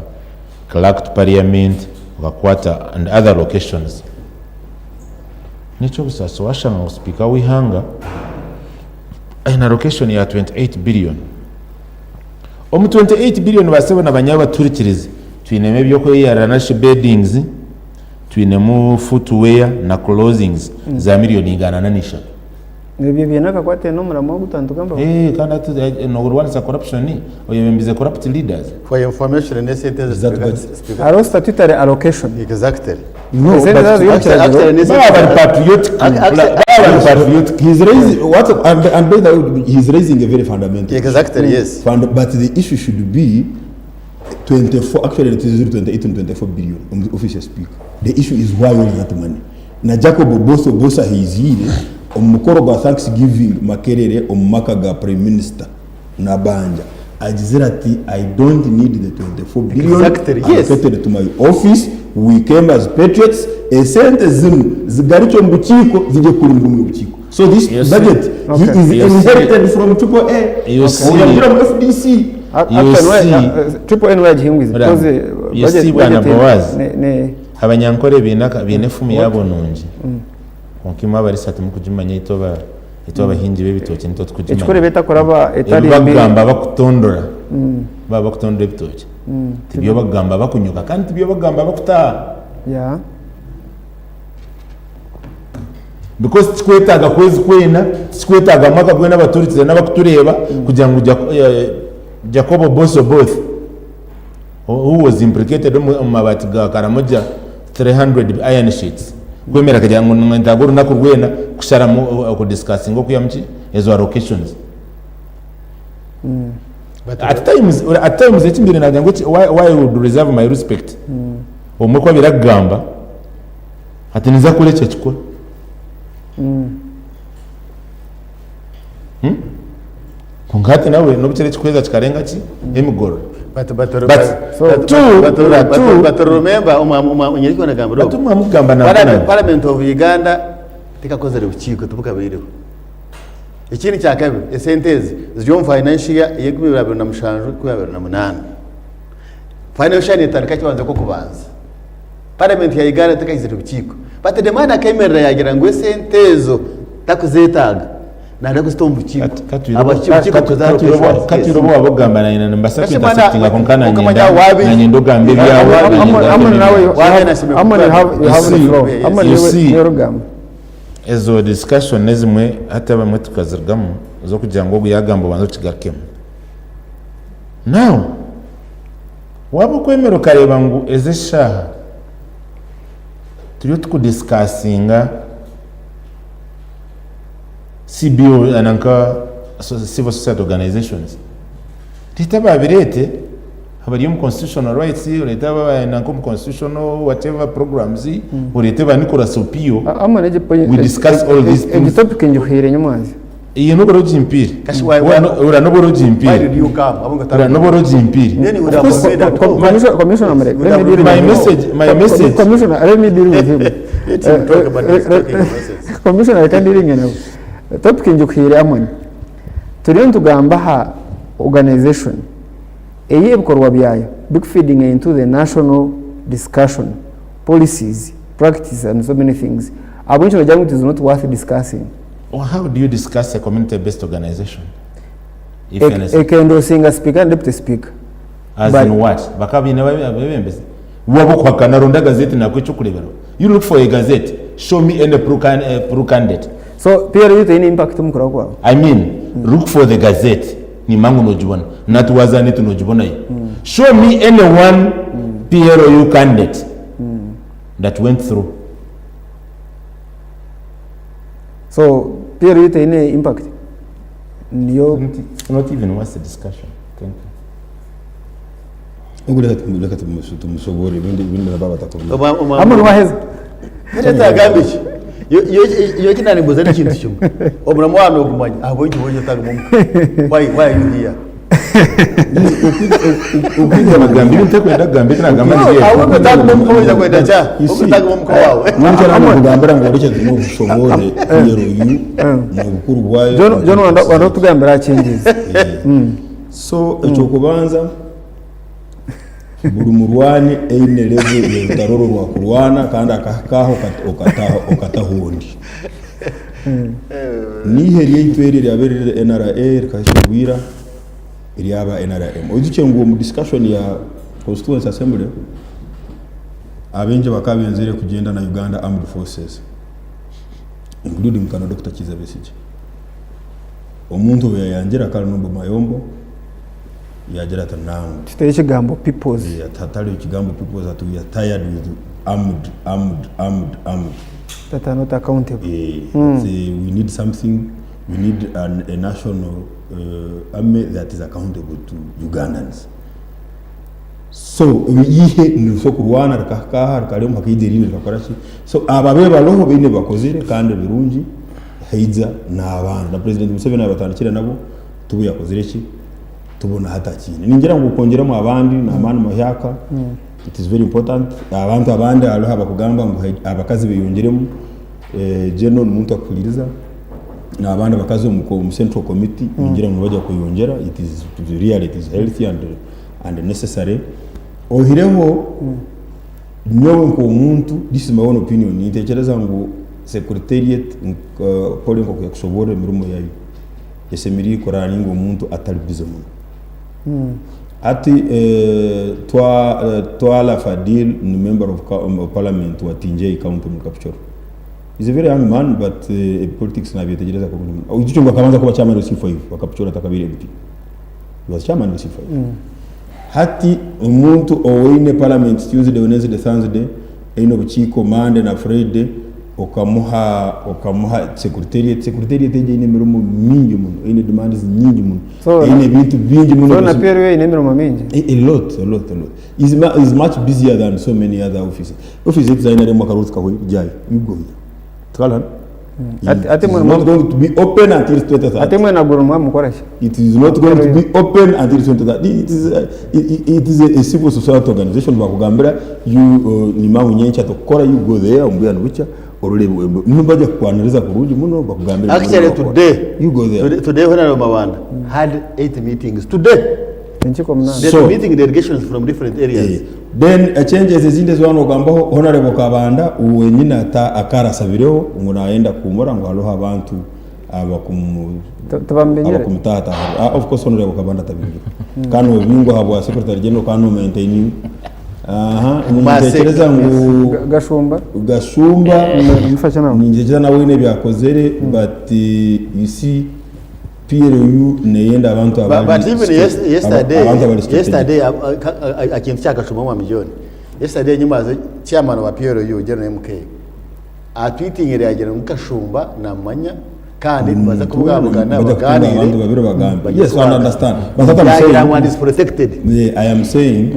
clerk to parliament, okakwata and other allocations, n'eky'obusaasi washanga ngu sipiika w'eihanga aine allocation ya 28 billion. Omu 28 billion basebo na banyabo batuhurikirize, twinemu eby'okweyarira narishi beddings, twinemu footwear na clothings za million igana na n'ishatu. Ebyo biine akakwate n'omuramwa ogu twantugamba? Eh, kandi hati eh, noorwanisa corruption oyebembize corrupt leaders. For information n'esente ezi Is that speaker, budget? speaker. Hariho statutory allocation. Exactly. No, Esente but zazo Actually, actually, y'omu kiragiro. n'esente- Baba bari patriotic, Ac- baba bari patriotic. He's raising what and, and by the way, he's raising a very fundamental issue. Exactly, yes. Fund, but the issue should be 24 actually it is 28 and 24 billion on the office speaker. The issue is why all that money. Na Jacob Boso Bosa haizire omu mukoro gwa Thanksgiving Makerere omu maka ga Prime Minister Nabanja agizire ati I don't need the 24 billion Exactly, yes. allocated to my office we came as patriots esente zinu zigarukye omu bukiiko zijye kurimira omu bukiiko so this You see- budget he Okay. is You see- inherited from triple A You see- oyagira mu FDC You Actually, see- triple N wagihingwize Ura- because you budget- see Bwana budget Boaz. ne- ne- Abanyankore baine aka- baine efumu yaabo nungi. Kwonka imwe abarisa timukugimanya itwe aba itwe abahingi b'ebitookye nitwe ekikuru tukugimanya. eba etakuraba etari Ebi mbi bakugamba bakutondora baaba bakutondora ebitookye tibyo bakugamba bakunyuka kandi tibyo bakugamba bakutaaha. Yeah. Because tikikwetaaga kwezi kwena, tikikwetaaga mwaka gwena abatuhurikize n'abakutureeba kugira ngu Jaco- eh, Jacob Oboth Oboth who was implicated omu omu mabaati ga Karamoja 300 iron sheets kwemera akagira ngu nintaaga orunaku rwena kusharamu okudiscussinga okwihamu ki ezo allocations. At times, at times eki mbaire nagira ngu why, why I would reserve my respect obumwe ku abaire akugamba ati ninza kukora eki akikora. Hmm? Kwonka hati nawe n'obu kiri ekikuhweza kikarenga ki emigorora. But but But but So- but two, but two. but but remember omwanyariki wanagambira But mwamugamba Parliament, nankana. Parliament of Uganda tekakozere bukiiko tibukabaireho. Ekindi kyakabiri esente ezi ziri omu financial year ey'enkumi ibiri abiri na mushanju enkumi abiri na munaana. Financial year netandika kibanza kw'okubanza. Parliament ya Uganda tekahizire bukiiko. But the man akemerera yagira ngu esente ezo takuzetaaga nayenda kuzita omu bukiiko. Katwire obu waaba ogamba nanye nimbaasa ku intersectinga kwonka nanye ogamba ebyawe Amon nawe Amon you have you have the floor. Amon niwe orikugamba. Ezo discussion ezimwe hati abamwe tukazirugamu ez'okugira ngu ogu yaagamba obanze okigarukemu. Now waaba okwemera okareeba ngu ezi eshaaha turiyo tukudiscussinga CBO nanka civil society organizations reeta ababireete abari omu constitutional rights oreete aba nanka omu constitutional whatever programs oreete ba Nicholas Opiyo Amon egi we discuss all these egi things topic ngihwire nyomwazi. Iye noba orogimpiire Kashi why- why- ora noba Why orogimpiire did you come? Abongo ora noba orogimpiire Then you would Of have course, said that. Co- Commissioner, Commissioner Murek, Would let have me deal my with him. message my message Commissioner, let me deal with him. Let him talk about his talking nonsense. Commissioner, reka ndiringe nawe. Topic ngikuhiire Amon. Turiyo nitugamba aha organization ei ebikorwa byayo bikufeedinga into the national discussion, policies, practice and so many things. Ahabw'enki nogira ngu it is not worth discussing? Or how do you discuss a community based organization? If any, Ekendosinga speaker and deputy speaker. As but- in what? Bakaba baine abebembezi. Waba okuhakana ronda gazeti nakuha ekyokureberaho. You look for a gazette, show me any pro candidate. So PLU teine impact omu kuraho kwawe? I mean, look for the gazette nimanya ngu nogibona. Natuwaza nitu nogibonayo. Show me any one PLU candidate that went through. So PLU teine impact? Niyo It's not even worth the discussion. Thank you. Ogu reka reka tumusoboore ebindi ebindi nabo batakubiine. Hamwe niwaheza. Agamba eki Yo ekinanimbuuza n'ekintu kimwe omurimo waaba nogumanya ahabw'enki woija otarimu omuka why why are you here Okwija nagamba ebi ntakwenda kugamba eki nagamba No, nibyo ebi. ahabw'enki otarimu omuka woija kwenda ki You oku see, otarimu omuka waawe Nyowe nangugambira ngu orekye n'obusoboore PLU n'obukuru bwayo. John John wanda wanda otugambira aha kyengyezi. So ekyokubanza buri murwani eine level y'orutaro oru orwakurwana kandi akahika aho okataho ondi. N'eihe ryaitu eri eryabaire riri NRA rikahika obwira ryaba NRM. Oijukye ngu omu discussion ya constituency assembly abaingi bakaba benzire kugyenda na Uganda Armed Forces including nka na Dokita Kiiza Besigye. Omuntu obu yayangira akaba ari Noble Mayombo yagira ati nangwa. Tutaireho ekigambo peoples. Ati hatariho ekigambo peoples ati we are tired with armed, armed, armed, armed. That are not accountable. Ati we need something, we need an, a national army that is accountable to Ugandans. So eihe niriso kurwana rikahika aha rikaremwa hakaija erindi rikakora ki? So abo ababaire bariho baine ebi bakozire kandi birungi haija n'abandi. Na President Museveni abatandikire nabo tibo yakozire ki? Tibo na hati akiine. Ningira ngu kwongyeramu abandi n'amaani mahyaka it is very important. Abantu abandi hariho abakugamba ngu abakazi beyongyeremu, General n'omuntu akuhuriiriza n'abandi abakazi omu central committee ningira ngu nibaija kweyongyera it is really it is healthy and and necessary oihireho nyowe nk'omuntu this is my own opinion nintekereza ngu secretariat Polly nkoku yakusoborra emirimo yayo esemeriire kuraninga omuntu atari busy muno hati Twala Fadil ni member of parliament wa Tinjei county omuri Kapchorwa He's a very young man but politics nabyetegereza kurungi muno oijukye ngu akabanza kuba chairman wa C5 wa Kapchorwa atakabaire MP. He was chairman wa C5. Hati omuntu owaine parliament Tuesday, Wednesday, Thursday, eine obukiiko Monday na Friday, okamuha okamuha secretariat, secretariat egyo eine emirimo mingi muno, eine demands nyingi muno, So, eine ebintu bingi muno. So na PLU eine emirimo mingi. A lot, a lot, a lot. Is, is much busier than so many other offices. Office zaitu za NRM akaruhusi kahwe jayo, you go here. Tukalana. Ate- ate It is mwe- not going to be open until 2030. Ate mwena guru mwamukora ki? It is not going to be open until 2030. It is a, it, it is a civil society organization bakugambira you nyuma nyenkya tukukora you go there ombuya nibukya ororebe nibajya kukwaniriza kurungi muno bakugambira Actually today, you go there today Honorable Mabanda had 8 meetings today. Enkiiko munaana. They So- meeting delegations from different areas. Then changes ezindi ezi wanogambaho Honorable Kabanda wenyine ata akarasabireho ngu nayenda kuhumura ngu hariho abantu abakumu Tibamubingire? abakumutahatahirira. Ah, of course Honorable Kabanda atabingirwe. Kandi nobingwa ahabwa Secretary General kandi no maintaining. Aha, nintekereza ngu Gashumba Gashumba mufasha nawe. nintekereza nawe haine ebi akozire but you see PLU neyenda abantu But, abari but even yes, yesterday, abantu abari strategic. yesterday, ekintu kya Gashumba Mwami John. Yesterday nyuma chairman wa PLU General MK atwitingire yagira ngu Gashumba namanya kandi nibaza kubwabugana Bajya kutunga abantu baganire. babiri bagambe. Bajya Yes, I kubagana. understand. But what I'm Yagira saying, ngu and is protected. Yeah, I am saying,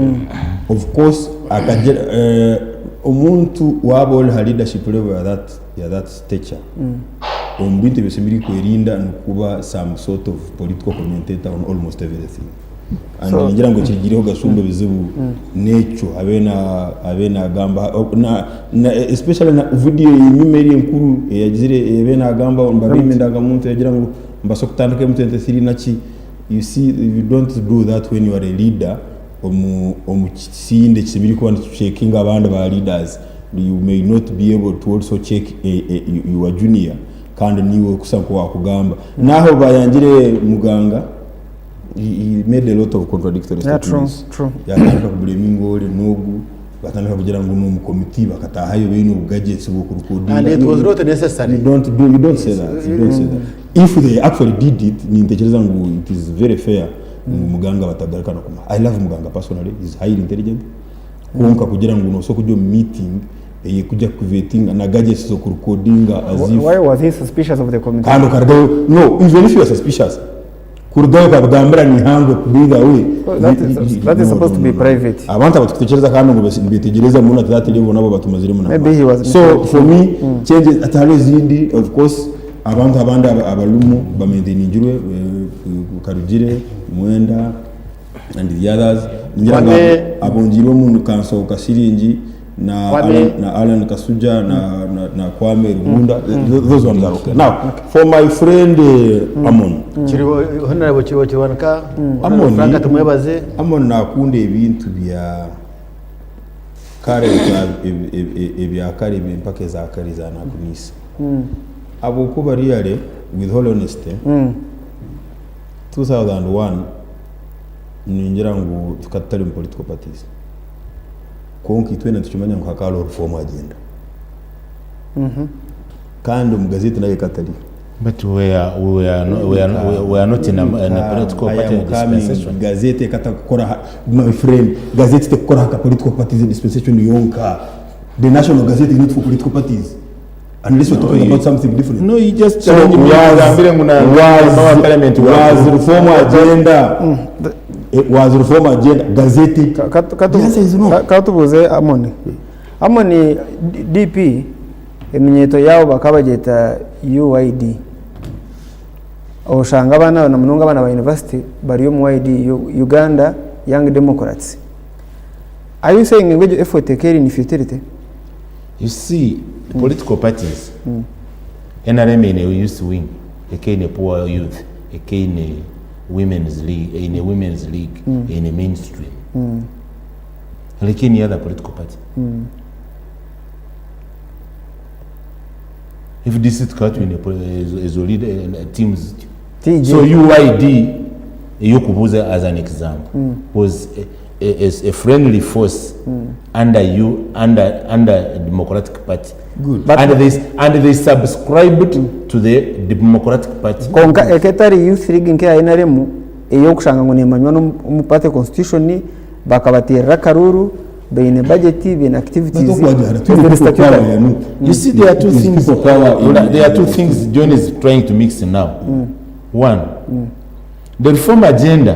of course, akagira omuntu waba ori ha leadership level ya that, ya that stature, omu bintu ebi osemeriire kwerinda nikuba some sort of political commentator on almost everything. And So- ningira ngu ekirigireho Gashumba ebizibu n'ekyo abe na abe nagamba na, na especially na video eyenyima eri enkuru eyagizire abe nagamba mbabiime endangamuntu yagira ngu mbaasa kutandika M23 naki you see you don't do that when you are a leader. omu omu kisinde ekishemereire kuba nikicekinga abandi ba leaders, you may not be able to also check your junior kandi niiwe orikushusha nk'owakugamba. N'aha obu bayangire Muganga, he he made a lot of contradictory Yeah, true, statements. true. Yatandika kublaminga ori n'ogu, batandika kugira ngu n'omu committee bakataahayo baine obu gadgets bw'okurekodinga. And it was not necessary. You don't do, you don't say that, you don't say that. If they actually did it, nintekereza ngu it is very fair ngu Muganga batagaruka na kumuha. I love Muganga personally, he's highly intelligent. Kwonka kugira ngu nosobola kujya omu meeting eyekujya kukuvetinga na gadgets z'okurekodinga as if Why was he suspicious of the committee? kandi okarugayo no even if you are suspicious kurugayo okabigambira n'ihangwe either way Well, that is- that is supposed to be private. abantu abatukutekereza kandi ngu nibetegereza muno at that level nabo batumaziremu Maybe he was so for me changes atari ezindi of course abantu abandi abarumu bamaintainingirwe eh, Karugire Mwenda and the others ningira ngu Kwame- abongiirwemu ni Kanso Kasiringi na Kwame- Alan, na Alan Kasuja na, na, na Kwame Rugunda. Those ones are okay. Now, for my friend Amon, Kiriho Honorable Kiriho Kiwanuka, Honorable Amoni- Frank Tumwebaze. Amon nakunda ebintu bya kare ebya kare empaka eza kare za nakunisa. Habwokuba really, with all honesty, 2001 ningira ngu tukaba tutari mu political parties. Kwonka itwena nitukimanya ngu hakaba hariho reform agenda. Kandi omu gazeti nayo ekaba etariyo. But we are, we are, no, we are, we are not in a, in a political I party am coming. dispensation. Gazeti ekatakukora ha- my friend, gazeti tekukora haka political parties dispensation yonka. The national gazette is not for political parties. Unless we're talking about something different. No, you just So challenge me. Ugambire ngu na- member wa parliament wa- was reform agenda. It was reform agenda. Gazeti. The answer is no. Katubuuze Amoni. Amoni, DP eminyeeto yaabo bakaba bagyeta UYD. Oshanga abaana na munonga abaana ba university bari omu YD, Uganda Young Democrats. Are you saying ngu egyo effort ekaba eri in futility? You see, political parties, NRM eine youth wing, ekaine poor youth, ekaine women's league, eine women's league, eine mainstream. Like any other political party. FDC tukaba twine ezo leader, teams zityo. TJ. So UYD eyokubuuza as an example was a friendly force under you under under Democratic Party. Good. But- and they and they subscribed to the Democratic Party. Kwonka eka etari youth league nk'eya NRM ey'okushanga ngu neemanywa n'omu party constitution bakabateerera akaruuru baine budget baine activities But okwagara, twine eziri people power statutory. ya NUP. You see, there are two Is things. people power in- There are two things John is trying to mix now. One, the reform agenda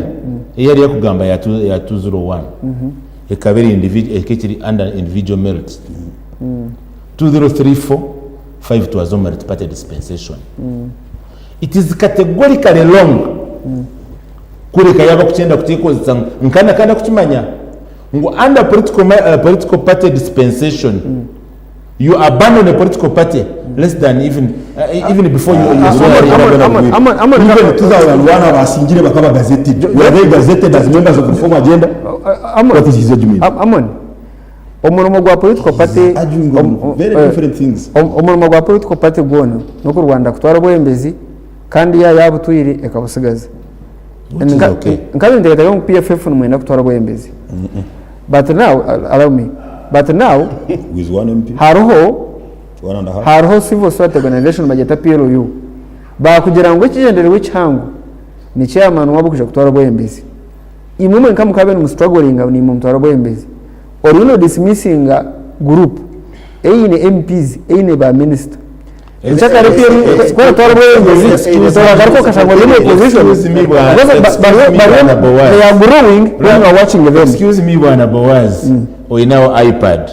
eyari yakugamba ya 201 ekaba eri ekiri under individual merit. 2034 5 it was on merit party dispensation. It is categorically wrong kureka yaba kukyenda kutekozesa nkana kandi kukimanya ngu under political party dispensation you abandon a political party less than even even before you, you Amon, Amon, Amon, Amon, Even 2001 abasingire bakaba gazetted. Were they gazetted as members of the reform agenda? Amon, What is his argument? Amon, omurimo gwa political party Arguing on very different things. Omurimo gwa political party gwona n'okurwanda kutwara obwebembezi kandi ya yabutwire ekabusigaza. Which is okay. Nkabe nteekateeka ngu PFF nimwenda kutwara obwebembezi. But now, allow me. But now, With one MP, hariho one and a half. hariho civil society organization bagyeta PLU. Baakugira ngu ekigyendererwa ekihango ni chairman waabo kwija kutwara obwebembezi. Imwe mwenka mukabe nimustrugglinga naimwe mutware obwebembezi. Oriyo no dismissinga group eine MPs, eine ba minister. Enkyakare PLU ku oratwara obwebembezi toragaruka okashanga ori omu opposition. Excuse me, bwana. Because Excuse me, bwana Boaz. they are growing when you are watching them. Excuse me, Bwana Boaz. Oinawo iPad.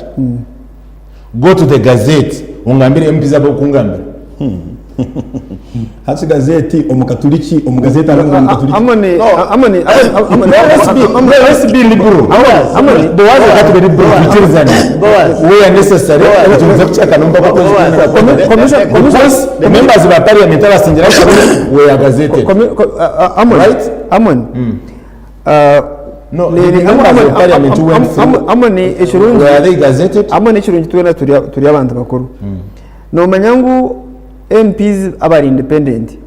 Go to the gazette. Ungambire MPs abo kungambira. Hati gazeti omukaturiki omugazeti arimu omukaturiki. Amoni, Amoni, Amoni, Let's be liberal. Boaz. Amoni, Boaz got to be liberal. Tukirizane. Boaz. Where necessary. Tukiza kucheka nomba Boaz. Because members ba parliament abasingira we are gazetted. Amon, Right? Amon, No, the members of parliament who went through, Amoni ekirungi were they gazetted? Amoni ekirungi twena turi turi abantu bakuru. Nomanya ngu MPs abari independent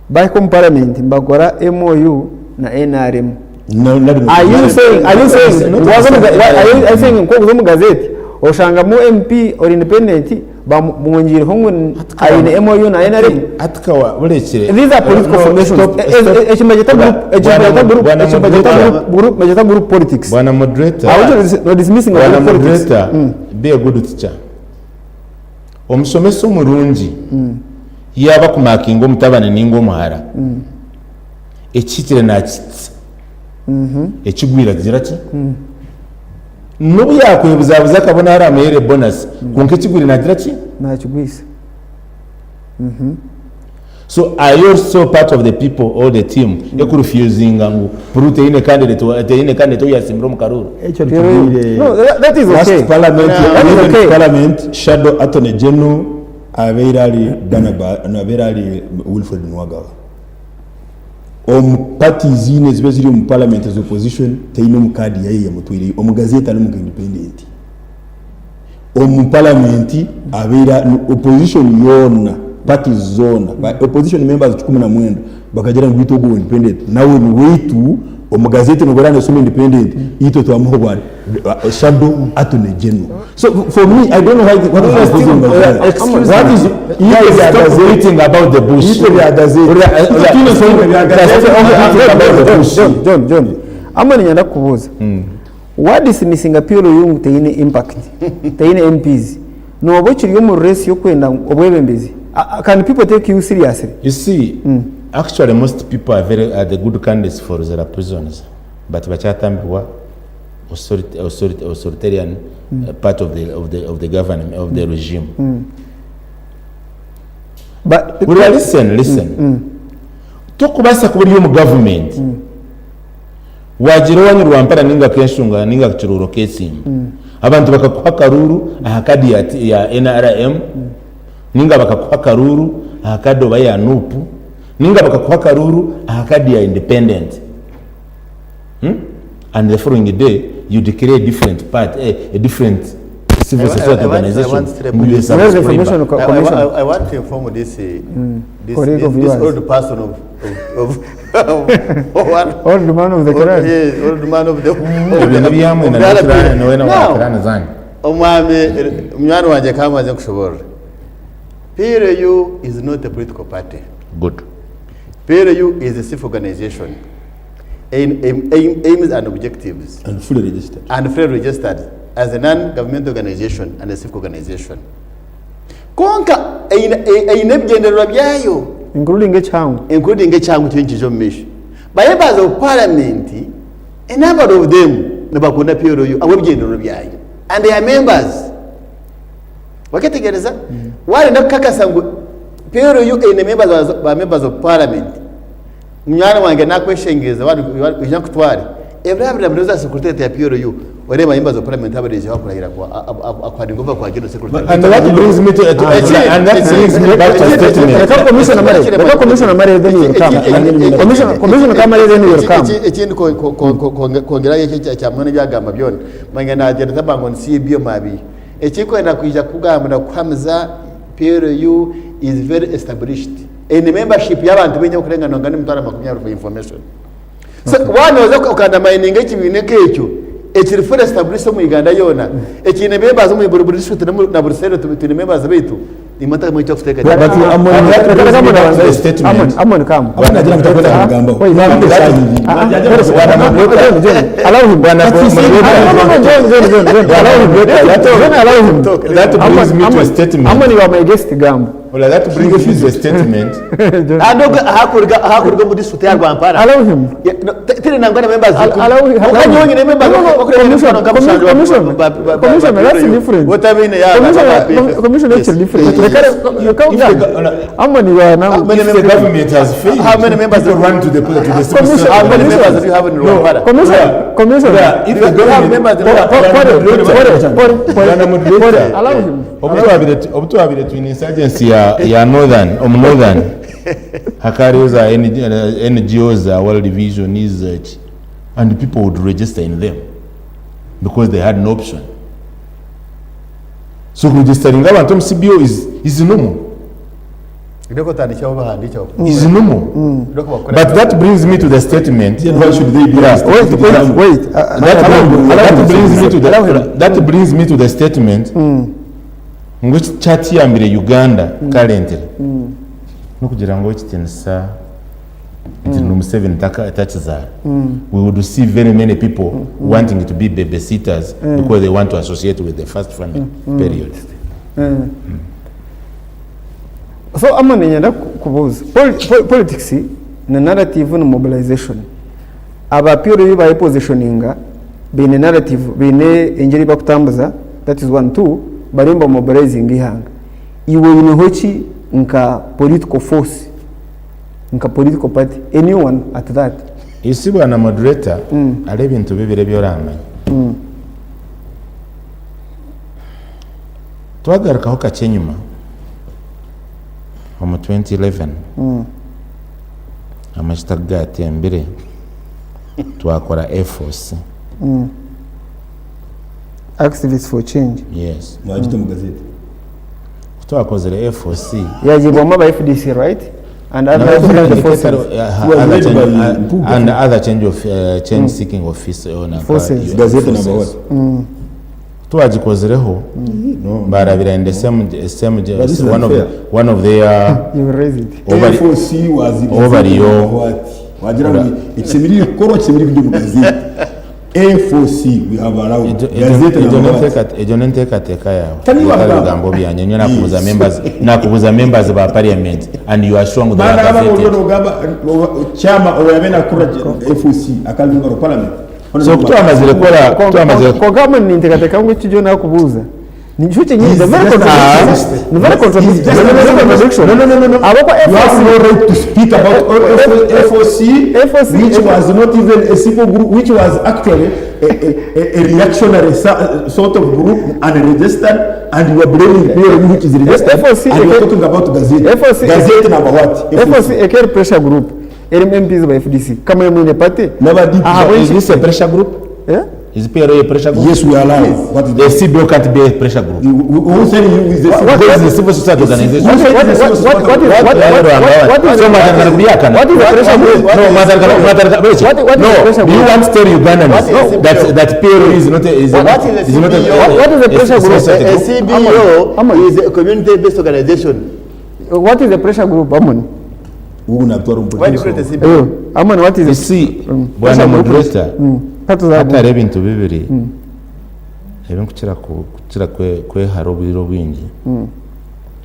bahika omu parliament nibakora MOU na NRM. No, not in Are you saying, are you saying, Not waza omu ga- are you- are you saying nk'okuza omu gazeti oshangamu MP ori independent bamwongiireho ngu aine MOU na NRM? Hati burekire. These are political No, formations. stop, stop. Eki nibagyeta group, eki Bwana- nibagyeta group, Bwana eki nibagyeta moderator. group, group, nibagyeta group politics. Bwana moderator. I want you to no dismissing of Bwana group politics. moderator, be a good teacher. Omushomesa omurungi yaaba akumakinga omutabani ninga omuhara, ekihikire nakitsa, ekigwire agira ki? N'obu yaakwebuzabuza akabona aramuheere bonasi, kwonka ekigwire nagira ki? Nakigwisa. So are you also part of the people or the team ekurufusinga ngu Puru teine candidate wa- teine candidate ou yasimbire omu karuuru? Ekyo nitugiire. No, that is Last okay. parliament, That is even okay. parliament, shadow attorney general abeire ari Barnaba, no, abeire ari Wilfred Nuwagaba. Omu parties ziine eziba ziri omu parliament as opposition, teine omu card yaye yamutwireyo. Omu gazette arimu nka independent. Omu paramenti abaire opposition yoona, parties zoona, ba opposition members 19 bakagira ngu itwe ogu owa independent nawe ni weitu, omu gazette nobu oraaba noshoma independent itwe twamuha obwa shadow attorney general. So for me I don't know why what is the opposition Excuse what me. is Guys, itwe bya stop gazette beating about the bush. itwe bya gazette Ora- Itwe twine bya gazette Stop beating about the bush. John, John, John. Amwe niinyenda kukubuuza. Wa dismissinga PLU ngu teine impact, teine MPs, nooba okiri omu race y'okwenda obwebembezi, can people take you seriously? You see, actually most people are very are the good candidates for Luzira prisons, but bakyatambirwa authority, authority, authoritarian part of the, of the, of the government, of the regime. But Hurira, listen, listen. Tokubaasa kuba ori omu government Waagira owaanyu rwampara nainga ak'enshunga nainga akakiruuro k'esimba, abantu bakakuha akaruuru aha kaadi ya ya nrm nainga bakakuha akaruuru aha kaadi oba ya nup nainga bakakuha akaruuru aha kaadi ya independent and the following day you declare a different party, a different civil society I want- I organization want to ngu you Where's the information subscriber. commission? I want to inform this, this, Colleague this, of this yours. old person of, of, of, one, Old man of the old, clan. yes, old man of the, of Ebyo the, nibyamwe of na the other nikirani period. nowe na Now, wakirani zanyu. omwami munywani wangye kamaze nkushoborora PLU is not a political party. Good. PLU is a civic organization. Aim, aim, aim, aims and objectives. And fully registered. And fully registered as a non-government organization and a civic organization. Kwonka eine eine ebigyendererwa byayo. Including ekyangu. Including ekyangu kyo nikiija omu maisho. Ba members of parliament, a number of them nibakunda PLU ahabw'ebigyendererwa byayo and they are members. Waketegyereza? Waarenda kukakasa ngu PLU eine members ba members of parliament, Munywani wangye nakweshengyereza waaba oija nkutware, ebiro abiri na bina oza secretariat ya PLU oreebe ba members of parliament abariijeho akurahira akuhandinga over kwa general secretary. And that brings me to, to, and that brings me back to a statement. Reka commissioner amare, reka commissioner amare then you will come. Commissioner, commissioner kamare then you will come. Ekindi kwongyeraho eki ekya mwene ebyagamba byona, manya nagyenda taba ngu nsiibye mabi. Ekirikwenda kwija kugamba nakuhamiza PLU is very established. Eine membership y'abantu baingi abarikurenga nonga n'emitwaro 20 for information. So waaba nooza okandamayininga ekibiina nk'ekyo ekiri fully established omu Uganda yoona, ekiine members omu buri district na buri cell twine members baitu, nimwo ntarimu eky'okuteekateeka. But Amon, That brings me back to the statement. Amon, Amon come. Amon nagira ngu takwenda kubigambaho. Wait, Nabwo eshaaha ibiri. John, John, allow him. Bwana No, no, no, John, John, John, John, allow him. John, allow him. That brings me to a Amon, statement. Amon, you are my guest, Gambo. Well, that brings me to a statement. Handi ogwo ahakuruga ahakuruga omu district ya Rwampara. Allow him. Yeah, no, tiri nangwa na members. Allow him. Allow him. Nyine members. No, no, commission, commission, commission, that's different. Whatever ya. Commission, commission, that's different. Reka reka Amon, you are now. How many If the government has failed, How many members people run to the to the civil Commission- service. How many members do you have in Rwampara? Commission, commission. Yeah, if the You have government members in Pore, pore, pore, Bwana moderator. Allow him. Obu twabire twine insurgency ya, ya northern, omu northern hakaba hariho za NGO za World Vision ki. And people would register in them because they had no option. So kuregisteringa abantu omu CBO is, is normal. Is normal. But that brings me to the statement. Then why should they be Yeah. registered? Wait, wait, wait. That, brings me to the, that brings me to the statement ngu ekyatuyambire Uganda currently n'okugira ngu ekitinisa nti mm. Museveni takizaara we would see very many people wanting to be babysitters because they want to associate with the first family period. So Amon niinyenda kubuuza politics ni narrative na mobilization. Aba PLU bayepositioninga baine narrative baine engyeri ei bakutambuza that is one, two bariyo nibamobilizinga eihanga. Iwe oineho ki nka political force nka political party a new one at that? You see bwana moderator hariho ebintu bibiri ebi oramanya. Twagarukaho kakye enyima omu 2011 amajuta ku gaatembire twakora A4C. Activists for change. Yes. Mwagita omu gazeti. Ku twakozire A4C Yagiibwamu aba FDC right? And other friendly forces. Was led by Mpuuga. And other change of change seeking office Forces. Gazette number what? Twagikozireho No. barabira in the same same But this is one of unfair. one of their You will raise it. over FOC was Over your- what? Wagira ngu ekishemereire kukorwa kishemereire kujya omu gazeti. A4C we have allowed. Gazette number what? Egyo n'enteekateeka yaawe Tani ebitari wagamba. bigambo byangye. Nyowe nakubuuza Yes. members nakubuuza members ba parliament and you are sure ngu they are Maana aba gazetted. oriyo nogamba chairman owayabe nakura FOC akaba member of parliament. So ku twamazire kukora ku twamazire Kwonka hamwe ninteekateeka ngu eki John arikubuuza nikyo kyenyini He's ni very just an contradiction. artist. Ni very contradiction. He's just Ni an very artist. contradiction. No, no, no, no, no. Ahabw'okuba You have FOC no right to speak about FOC, FOC which was not even a civil group, which was actually a reactionary sort of group unregistered, and you are blaming PLU, which is registered, FOC and you are talking about Gazette. FOC Gazette number what? FOC eka eri pressure group erimu MPs ba FDC kamwe mwine party N'aba DP. Is ahabw'enki this a pressure group? Eh? Is PLU a pressure group? Yes, we are alive. What is The CBO can't be a pressure group. Who said you is the What- Because it's a civil society organization. What is what is what what is what what what is So mwatandika kubyakana. what is the pressure group? No, mwatandika mwatandika wait. What is No, the pressure do you group? want to tell Ugandans What is the that CBO? that PLU is not a is What not is the is not a CBO? What is the pressure a group? society A group? CBO Amon. is a community-based organization. What is the pressure group, Amon? Ubu natwara Why do you create a umupolisi. CBO? Amon, what is You the see, pressure bwana group? moderator, Tatu za hatariho ebintu bibiri ebinkukira kukira kwehara obwire obwingi.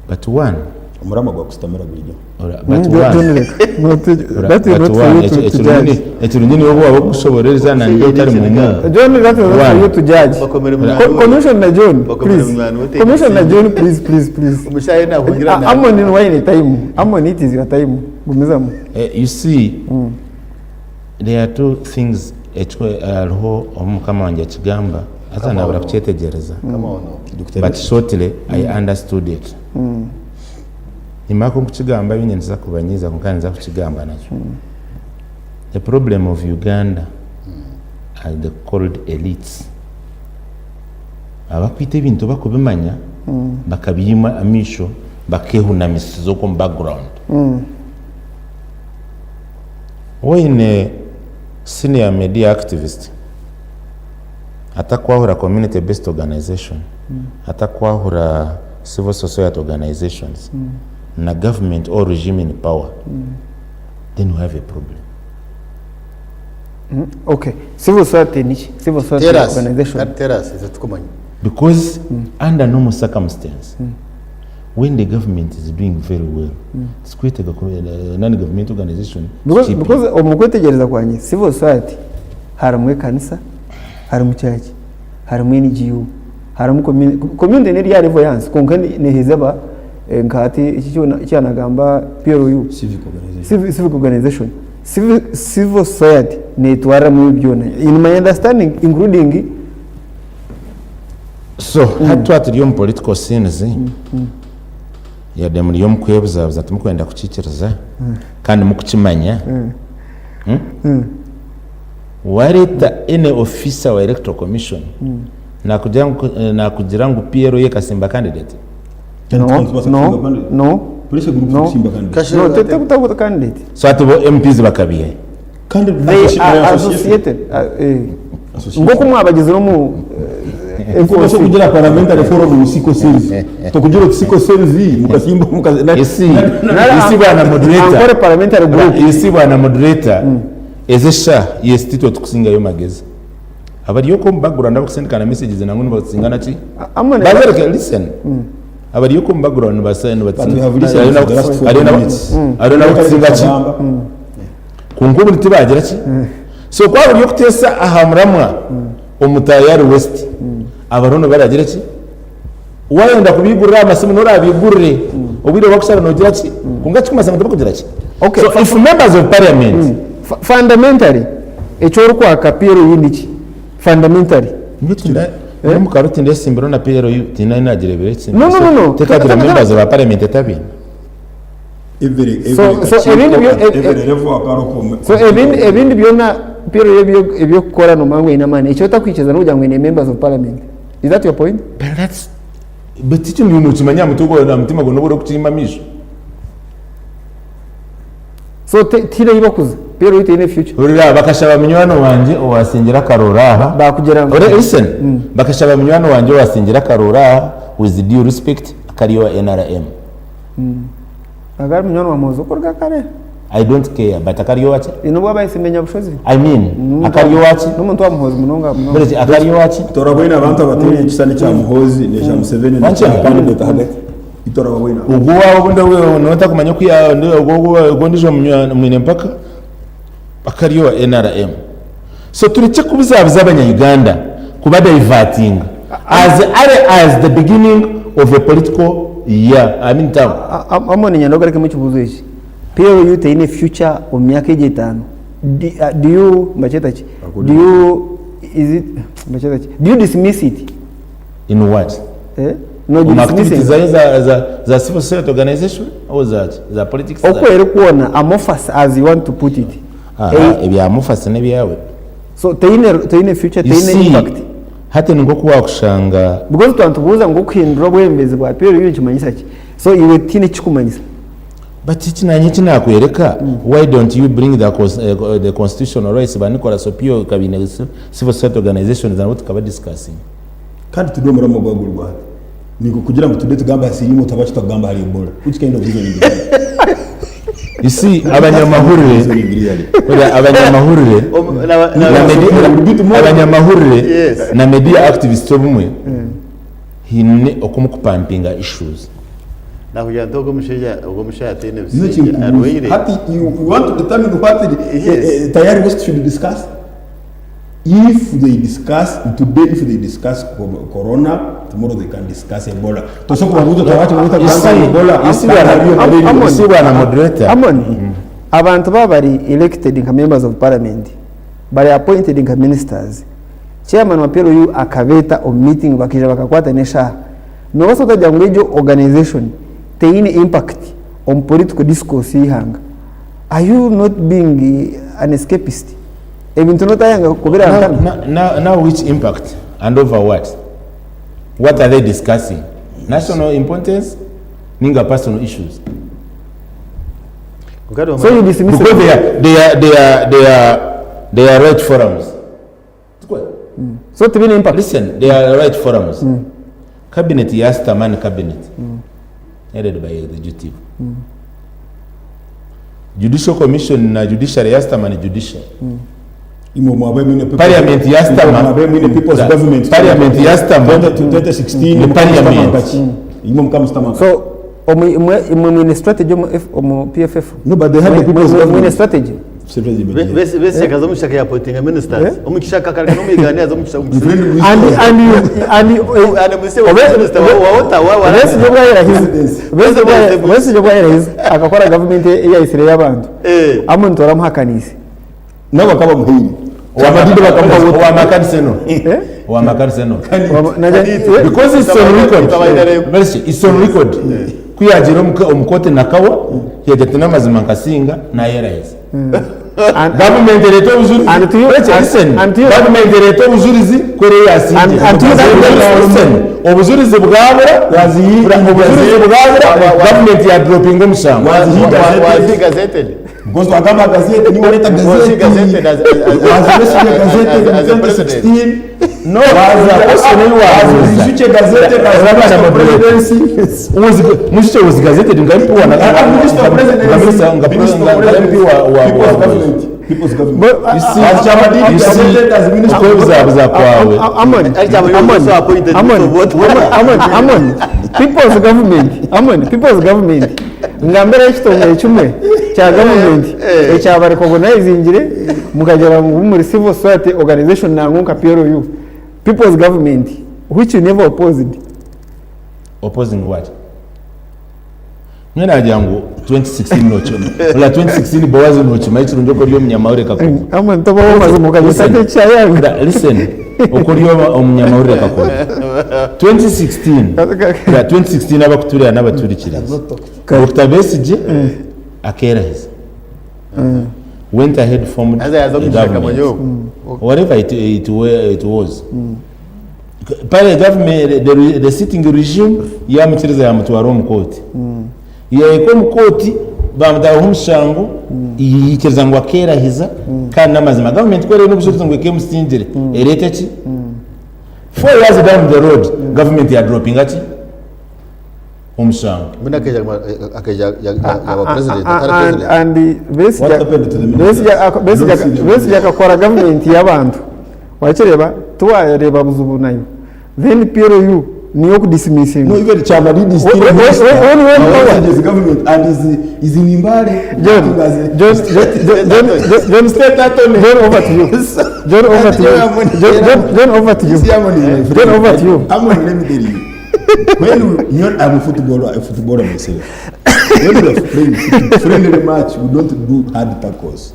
But one, Omurama gwa kusitamira bulijjo. ora- but John one, Leka. Not ora- that is but not for one, you to, to ekirungi judge. ekirungi niwe obu wabakushoborereza na ndiwe otari mumuga. John, that is not for One. you to judge. Bakomere munywani we. Commission na John, Bakomere please. munywani we, Commission na take John, please, please, please. Omushaija nahungira Ah, Amon ni waine time. Amon, it is your time. Gumizamu. You see, there are two things ekyo hariho obu mukama wangye akigamba haza nabura kukyetegyereza but shortly I understood it. Nimara kukigamba ebindi ninza kubanyiiza kwonka ninza kukigamba nakyo. The problem of Uganda are the called elites. Abakwita ebintu bakubimanya bakabiima amaisho bakehunamisiza okwo omu background. Waine senior media activist atakwahura community based organization, atakwahura civil society organizations na government or regime in power, then we have a problem. Okay. Civil society niki? Civil society Tell us. organization. Tell us, itwe tukumanya. Because under normal circumstance, when the government is doing very well, tikwetega non-government organization Because, to chip in. because omu kwetegyereza kwangye civil society harimu ekanisa, harimu church, harimu NGO, harimu community, community neri ya level y'ahansi kwonka neheeza aba nka hati eki eki yanagamba PLU Civic organization. Civic, civic organization. Civil, civil society netwariramu ebi byona in my understanding including So hati twaba turi omu political scenes, yade muri omu kwebuzabuza timukwenda kukiikiriza kandi mukukimanya. Wareeta any officer wa Electoral Commission nakugira ngu nakugira ngu PLU ekasimba candidate? No, no, no. Pressure group No. kusimba candidate. No, tetakuta candidate. So hati bo MPs bakabiihahi? They are associated. Eh. Nk'oku mwabagizire omu Nkubaasa kugira parliamentary forum mu sickle cells. Tokugira oti sickle cells mukasimba muka You see, you see bwana moderator. Ankole parliamentary group. You see bwana moderator. Ezi eshaaha yes titwe tukusingayo magezi. Abari okwo omu background abakusindikana messages nangwa nibatsingana ki? Amone Bazareke listen. Abari okwo omu background nibasa But we have listened for the last 40 minutes. hariyo n'abakusinga ki? Kwonka obu tibagira ki? So ku ori okuteesa aha muramwa omu Tayari West, abariho nibaragira ki? Waayenda kubaigurira aha masimu n'oraabaigurire, obwire obu bakushaba noogira ki? Kwonka ekirikumanyisa ngu tibarikugira ki? Okay, So if members of parliament Fundamentally, eki orikwaka PLU niki? Fundamentally. Nyowe tinda nyowe omu kaaro tindetsimbiraho na PLU tihaine ahu naagireebire No, no, no, no. Tekagira members ba parliament etabaine. Every So- every so ebindi kakiiko, byo- every level akaro So ebindi ebindi byona PLU ebyo ebyokukora nomanya ngu eine amaani. Eki otakwikiriza n'okugira ngu eine members of parliament. Is that your point? But that's but ekyo niiwe nokimanya aha mutwe gwawe aha mutima gwawe nobu orikukiima amaisho. So te- tihaine ahi bakuza. PLU teine future. Hurira bakashaba munywani wangye owasingira akarooro aha. Bakugira ngu Ore listen. Bakashaba munywani wangye owasingira akarooro aha with due respect akari owa nrm. Akaba ari munywani wa Muhoozi okuruga kare. I don't care but akari owaki? N'obu abaise Menyabushozi. I mean akari owaki? N'omuntu wa Muhoozi munonga munonga. Mbwenu akari owaki? Torabwine abantu abateire ekishushani kya Muhoozi n'ekya Museveni n'ekya Wankyenga? candidate ahagati. Itorababwine abantu. Ogwo owaawe obundi ou nooba otakumanya oku ya ogwo ondiijo mwine mpaka akari owa nrm. So turekye kubuzabuza abanya Uganda kuba divertinga as early as the beginning of a political year, I mean term. Amon niinyenda ogarukemu ekibuuzo eki, PLU teine future omu myaka egi etaano? Do you, nibakyeta ki, do you, is it, nibakyeta ki, do you dismiss it? In what? Eh? Omu activities zayo za, za, za civil society organization or za ki? Za politics? Oku eri kwona amorphous as you want to put it. Aha, ebya amorphous n'ebyawe. So teine teine future, You teine see, impact. hati ni nk'oku waakushanga. Because twaba nitubuuza ngu okuhindura obwebembezi bwa PLU nikimanyisa ki? So iwe tihaine ekikumanyisa. But eki naanye eki naakworeka, why don't you bring the, the constitutional rights ba Nicholas Opio kabiine civil society organizations nabo tukaba discussinga. Kandi turi omu muramwa gwago gwa hati. Nikwo kugira ngu tude tugambe aha siriimu otabakye twakugamba ahari Ebola. Which kind of reasoning is that? You see, abanyamahurire, Reasoning really. oya, abanyamahurire, na media, abanyamahurire Yes. na media activists obumwe haine oku mukupampinga issues. Nakugira nti ogwo omushaija ogwo omushaija ataine Niyo busingye kintu arwaire. Hati you, you want to determine what the, Yes. Tayari West should discuss? If they discuss today, if they discuss corona, tomorrow they can discuss Ebola. Tosobola kubabuuza oti lwaki You see, Ebola? you see bwana, you see bwana moderator. Amon, abantu baba bari elected nka members of parliament, bari appointed nka ministers. Chairman wa PLU akabeeta omu meeting bakaija bakakwatana eshaaha. Noobaasa otagira ngu egyo organization teine impact omu political discourse y'eihanga? Are you not being an escapist? Ebintu n'otayanga kubirantana. Now, now, now which impact and over what? What are they discussing? National importance ninga personal issues? So you dismiss Because they are, they are, they are, they are, they are right forums. So tibine impact. Listen, they are right forums. Cabinet yasitama ni cabinet headed by executive. Judicial commission na judiciary yasitama ni judiciary. Imwe mwabaye mwine people's- Parliament yasitama. Imwe mwabaye mwine people's government. Parliament yasitama. 2016 Ni parliament. Imwe mukamusitama. So omu imwe imwe mwine strategy omu F, omu PFF. No, but they had the people's Mwine government. strategy. Besigye akaza omu kishaka yapointinga ministers. Omu kishaka akaruga n'omu Uganda yaza omu kishaka. And and you and you And Besigye was minister wa Ottawa. wa- Besigye bwayerahize. Besigye bwa- Besigye bwayerahize akakora government eyayisire y'abantu. Eh. Amwe nitoramuhakanise. Nabo bakaba bamuhaire. Amadini bakamuha Owamakanisa eno. Eh? Owamakanisa eno. Naja- eh? Because it's on record. Tabainaremu. Besigye, it's on record. Ku yaagiire omu omu kooti nakawa, yaagira ati n'amazima nkasinga, naayeraheza. Gavumenti ereete obujurizi. And to you- Listen, and- listen. and to you- Gavumenti ereete obujurizi ku eriyo eyasingire. And- and to you that- Listen, obujurizi bwabura, obujurizi bwabura, gavumenti ya dropinga omushango. Was he gazetted? Was he gazetted? Because twagamba gazeti niwe oreta Was he gazeti. gazetted as- as- Was Besigye gazetted as- as in a president? 2016? No, waza question eyi wabuuza. Was Mwisukye gazetted as Urabana Minister of moderator. Presidency? Mwisukye was gazetted nga MP wa Minister of Presidency. nga Minister of nga MP wa wa People's wa Government. People's Government. But, You see, Was Chamadidi you see, gazetted as Minister of okwebuzabuza kwawe. Amon, Actually, Amon, also appointed Amon, to vote. Amon, Amon, people's government, Amon, people's government. Ngambira ekitongore kimwe kya government ekyaba recognizingire mukagira ngu muri civil society organization nangwa nka PLU. People's government which you never opposed. Opposing what? Mbwenu nagira ngu 2016 nokima ora 2016 Boaz nokima ekirungi oku ori omunyamahurire kakugu. Amon tobaho mazima okagisa Listen. ekyayanga. Listen, oku ori omunyamahurire kakugu. 2016 ora 2016 abakuturira n'abaturikiriza. Dokita Besigye akeerahiza. Went ahead formed Haza yaza a omu kishaka government. munyowe. Whatever it was. Pare government, the sitting regime yamukiriza yamutwara omu kooti. Yahika omu kooti bamutaho omushango yikiriza ngu akerahiza kandi n'amazima. Government ku eriho n'obujurizi ngu ekemusingire ereete ki? 4 years down the road government ya dropinga ki? Omushango. Mbwenu akaija akaija yaba president atari president. And Besigye What happened to the ministers? Besigye Don't see them. Besigye akakora gavumenti y'abantu. Wakireeba tiwareeba buzibu nayo. Then PLU niyo okudismissinga. No, even Chamadidi is still Wait, wait, minister. wait, wait, wait, wait. Besigye's government and is in Mbale. John, acting as a- John, John, John, John, John, State attorney. John, over to you. John, over to you. John, John, John, over to you. See, Amon is my friend. John, over to you. Amon, let me tell you. When we, you know, I'm a footballer myself. When we are playing football, friendly match, we don't do hard tackles.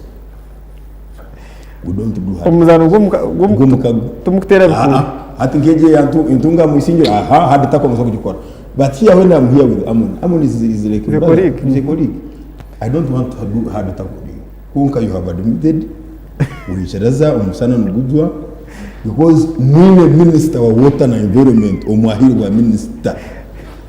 We don't do hard. Omuzaano Gw'omukago. tumukuteera bikuubo. Ah, ah. Ati nkeje yantu entunga mwisingira aha hard tackle musobola kugikora. But here when I'm here with Amon, Amon is like a He's a brother. colleague. He's a colleague. I don't want to do hard tackle with you. Konka you have admitted wikiriza omusana nigujwa because mwine minister wa water na environment omwahirwa minister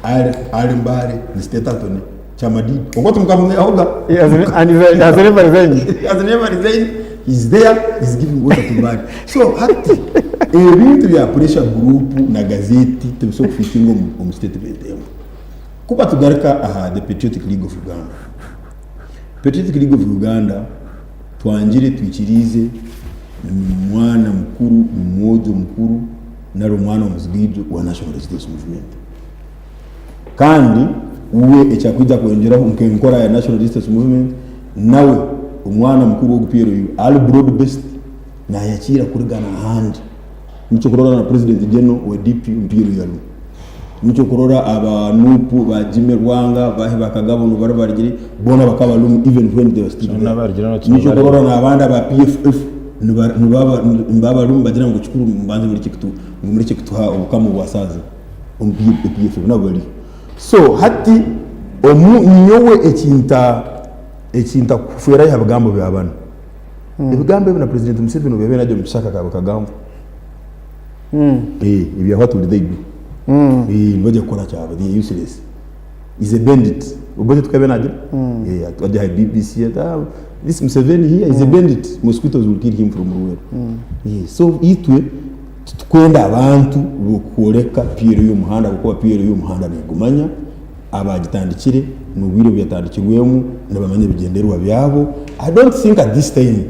ari ari Mbale ni state attorney Chamadidi okwati mukamwe ahoga. He has, and he has never resigned. He has never resigned. He's there, he's giving water to Mbale. So hati ebintu bya pressure group na gazeti tebisobola kufitinga omu statement emwe. Kuba tugaruka aha the Patriotic League of Uganda. Patriotic League of Uganda twangire twikirize ni mwana mukuru, ni mwojo mukuru nari omwana omuzigaijo wa National Resistance Movement. Kandi uwe ekyakwija kwongyeraho nk'enkora ya National Resistance Movement nawe omwana mukuru w'ogu PLU ali broad based nayakiira kurigana ahandi. Nikyo kurora na President General wa DP omu PLU arimu. Nikyo kurora aba NUP ba Jimmy Rwanga bahe bakagabo bari barigire bona bakaba barimu even when they were still there. N'abarigire n'abakiri Nikyo bari. kurora n'abandi aba PFF nibaba barimu bagira ngu kikuru mbanze mureke kutu ngu mureke kutuha obukama obwasaza omu PFF nabo bari. So hati omu nyowe ekinta kufera aha bigambo bya bano. Ebigambo ebi na President Museveni obu yabaire najya omu kishaka akabigamba. Ebya what would they do? Nibajya kukora kyabo, they are useless. Is a bandit. Obote tukabe nagira? Ajya aha BBC ati, ah, this Museveni here is a bandit. Mosquitoes will kill him from Luweero. So itwe tukwenda abantu bokworeka PLU y'omuhanda kuko PLU y'omuhanda negumanya abagitandikire n'obwire obu yatandikirwemu nibamanya ebigyendererwa byabo. I don't think at this time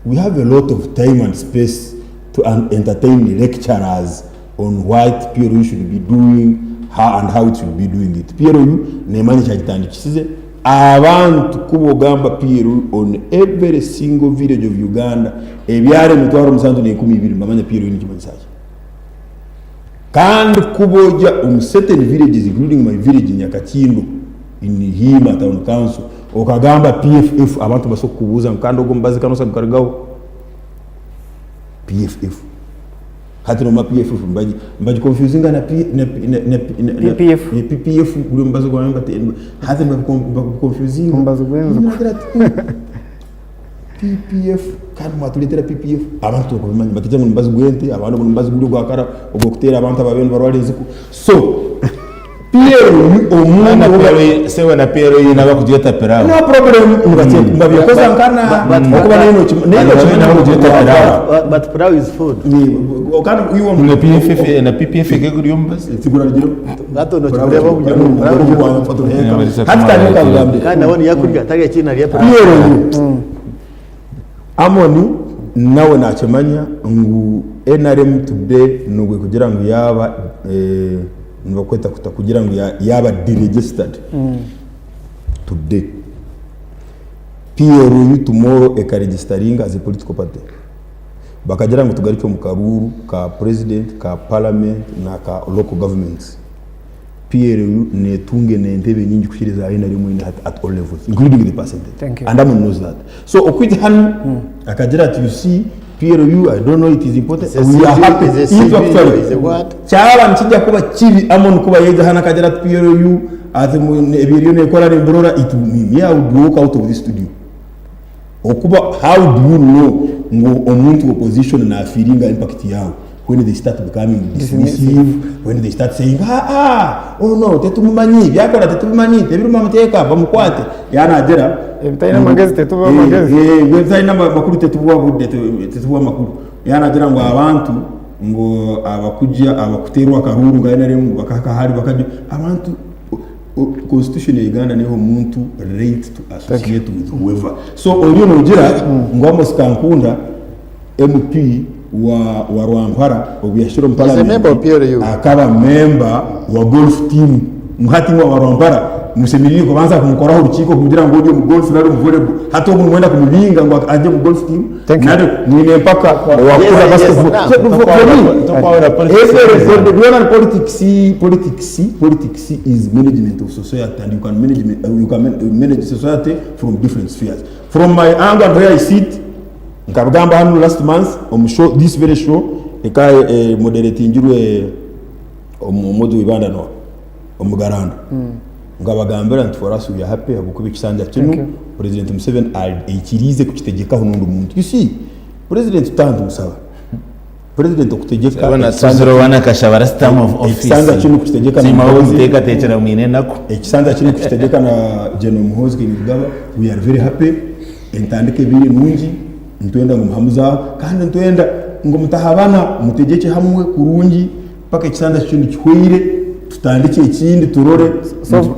we have a lot of time and space to entertain lecturers on what PLU should be doing, how and how it should be doing it. PLU nemanya kyagitandikisize abantu kubogamba PLU on every single village of Uganda ebyaro 720,000 mbamanya PLU nikimanyisa ki. Kandi kuboja omu certain villages including my village Nyakakindo in Hima town council okagamba PFF abantu basobola kukubuuza ngu kandi ogwo omubazi kanosa gukarugaho PFF. Hati noma PFF mbaji confusinga na P, na, na, na, na, na PPF. Na PPF guri omubazi gwa mbate hati mbaji confusinga Omubazi gw'enjuka. Nagira ati, PPF kandi mwatureetera PPF abantu tibakubimanya batekyereza ngu n'omubazi gw'ente abandi ngu n'omubazi guri ogwa kara ogw'okuteera abantu ababaire nibarwara enziku so PLU omuntu Na PLU sebo na PLU n'abakugyeta pilawo. No problem nibabyekoza nkana okuba nayo nokimanya N'abakugyeta pilawo. But pilau is food. Kandi iwe Na PFF na PPF eke guri omubazi. tigurarugire Hati nokimureba hati tandika kugambira kandi nawe niyakurya tarya kindi narya pilau. PLU Amoni nawe nakimanya ngu NRM today nubwe kugira ngu yaba nibakweta kuta kugira ngu yaba deregistered today PLU tomorrow ekaregistaringa as a political party bakagira ngu tugarukye omu karuuru ka president ka parliament na ka local governments PLU netunga entebe nyingi kukira eza NRM eine hati at all levels including the percentage Thank you. and Amon knows that so okwija hanu akagira ati you see PLU I don't know it is important It's a we are CV, happy it's a If CV, actually it's a what? kyaba nikijja kuba kibi Amon kuba yaija hanu akagira ati PLU ati ebi eriyo nekora nimburora it me I would walk out of this studio Okuba how do you know ngu omuntu wa opposition na feelinga impact yawe when they start becoming dismissive, when they start saying ah ah oh no tetumumanyi byakora tetubimanyi tebirimu amateeka bamukwate yanagira Ebitaine amagezi tetubiha amagezi. Eh, eh, ebitaine amakuru tetubiha budde tetubiha amakuru yanagira ngu abantu ngu abakujja abakuterwa akaruuru nka NRM ngu bakahaka bakajja abantu Constitution ya Uganda neha omuntu right to associate with whoever. So oriyo nogira ngu Amos Kankunda MP wa wa Rwampara obu yashire omu He's a parliament member of PLU. akaba member wa golf team ngu hati imwe aba Rwampara mushemerire kubanza kumukoraho orukiiko kumugira ngu ori omu golf nari omu volleyball hati ogu nimwenda kumubinga ngu agye omu golf team Thank you. nari mwine empaka owakukora Yes, yes, basketball. now, So, for me, Tokwahura politics. every politics politics politics is management of society and you can manage you can manage society from different spheres. From my angle and where I sit, nkabigamba hanu last month omu show, this very show eka moderatingirwe omu mwojo w'Ibanda Noah omugaranda nkabagambira nti for us we are happy ahabw'okuba ekisanja Thank kinu you. President Museveni aikiriize kukitegyekaho n'ondi muntu. You see, President tutaha nitumusaba. President okutegyeka Bona ekisanja tuzire owana akashaba last term of office. Ekisanja kinu kukitegeka na Siima Muhoozi. kumuteekateekyera mwine enaku. Ekisanja kinu kukitegeka na General Muhoozi Kainerugaba we are very happy entandika ebaire nungi nitwenda ngu muhamuze aho kandi nitwenda ngu mutahabana mutegyekye hamwe kurungi paka ekisanja kinu kihweire tutandikye ekindi turore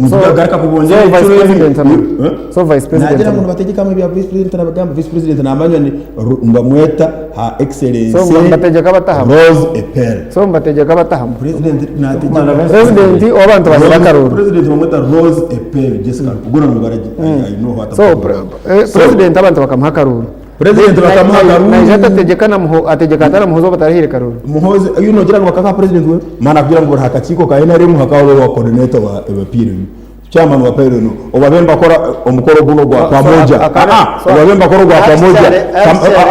nitugaruka kubongyera So vice enshuro president endi. ama- Eh? So vice president Nagira ngu ama- nibategyeka hamwe ebya vice president nabagamba vice president namanya ni Ru- nibamweta her excellency So nibategyeka batahamwe. Rose Epel. So nibategyeka batahamwe. President nategeka. President w'abantu bahera akaruru. President bamweta Rose Epel Jessica Ogwo namubaragye. I know what I'm So talking pre- about. eh, president abantu bakamuha akaruru. President bakamuha akaruru. Naija atategyeka na muho ategyeka ata na muhozi obu batarahaire karuru. Muhozi you nogira ngu bakakaha president we maana kugira ngu buri hakakiiko ka NRM hakabaho owa coordinator wa PLU. Chairman wa PLU obu babaire nibakora omukoro gunu ogwa pamoja obu babaire nibakora ogwa pamoja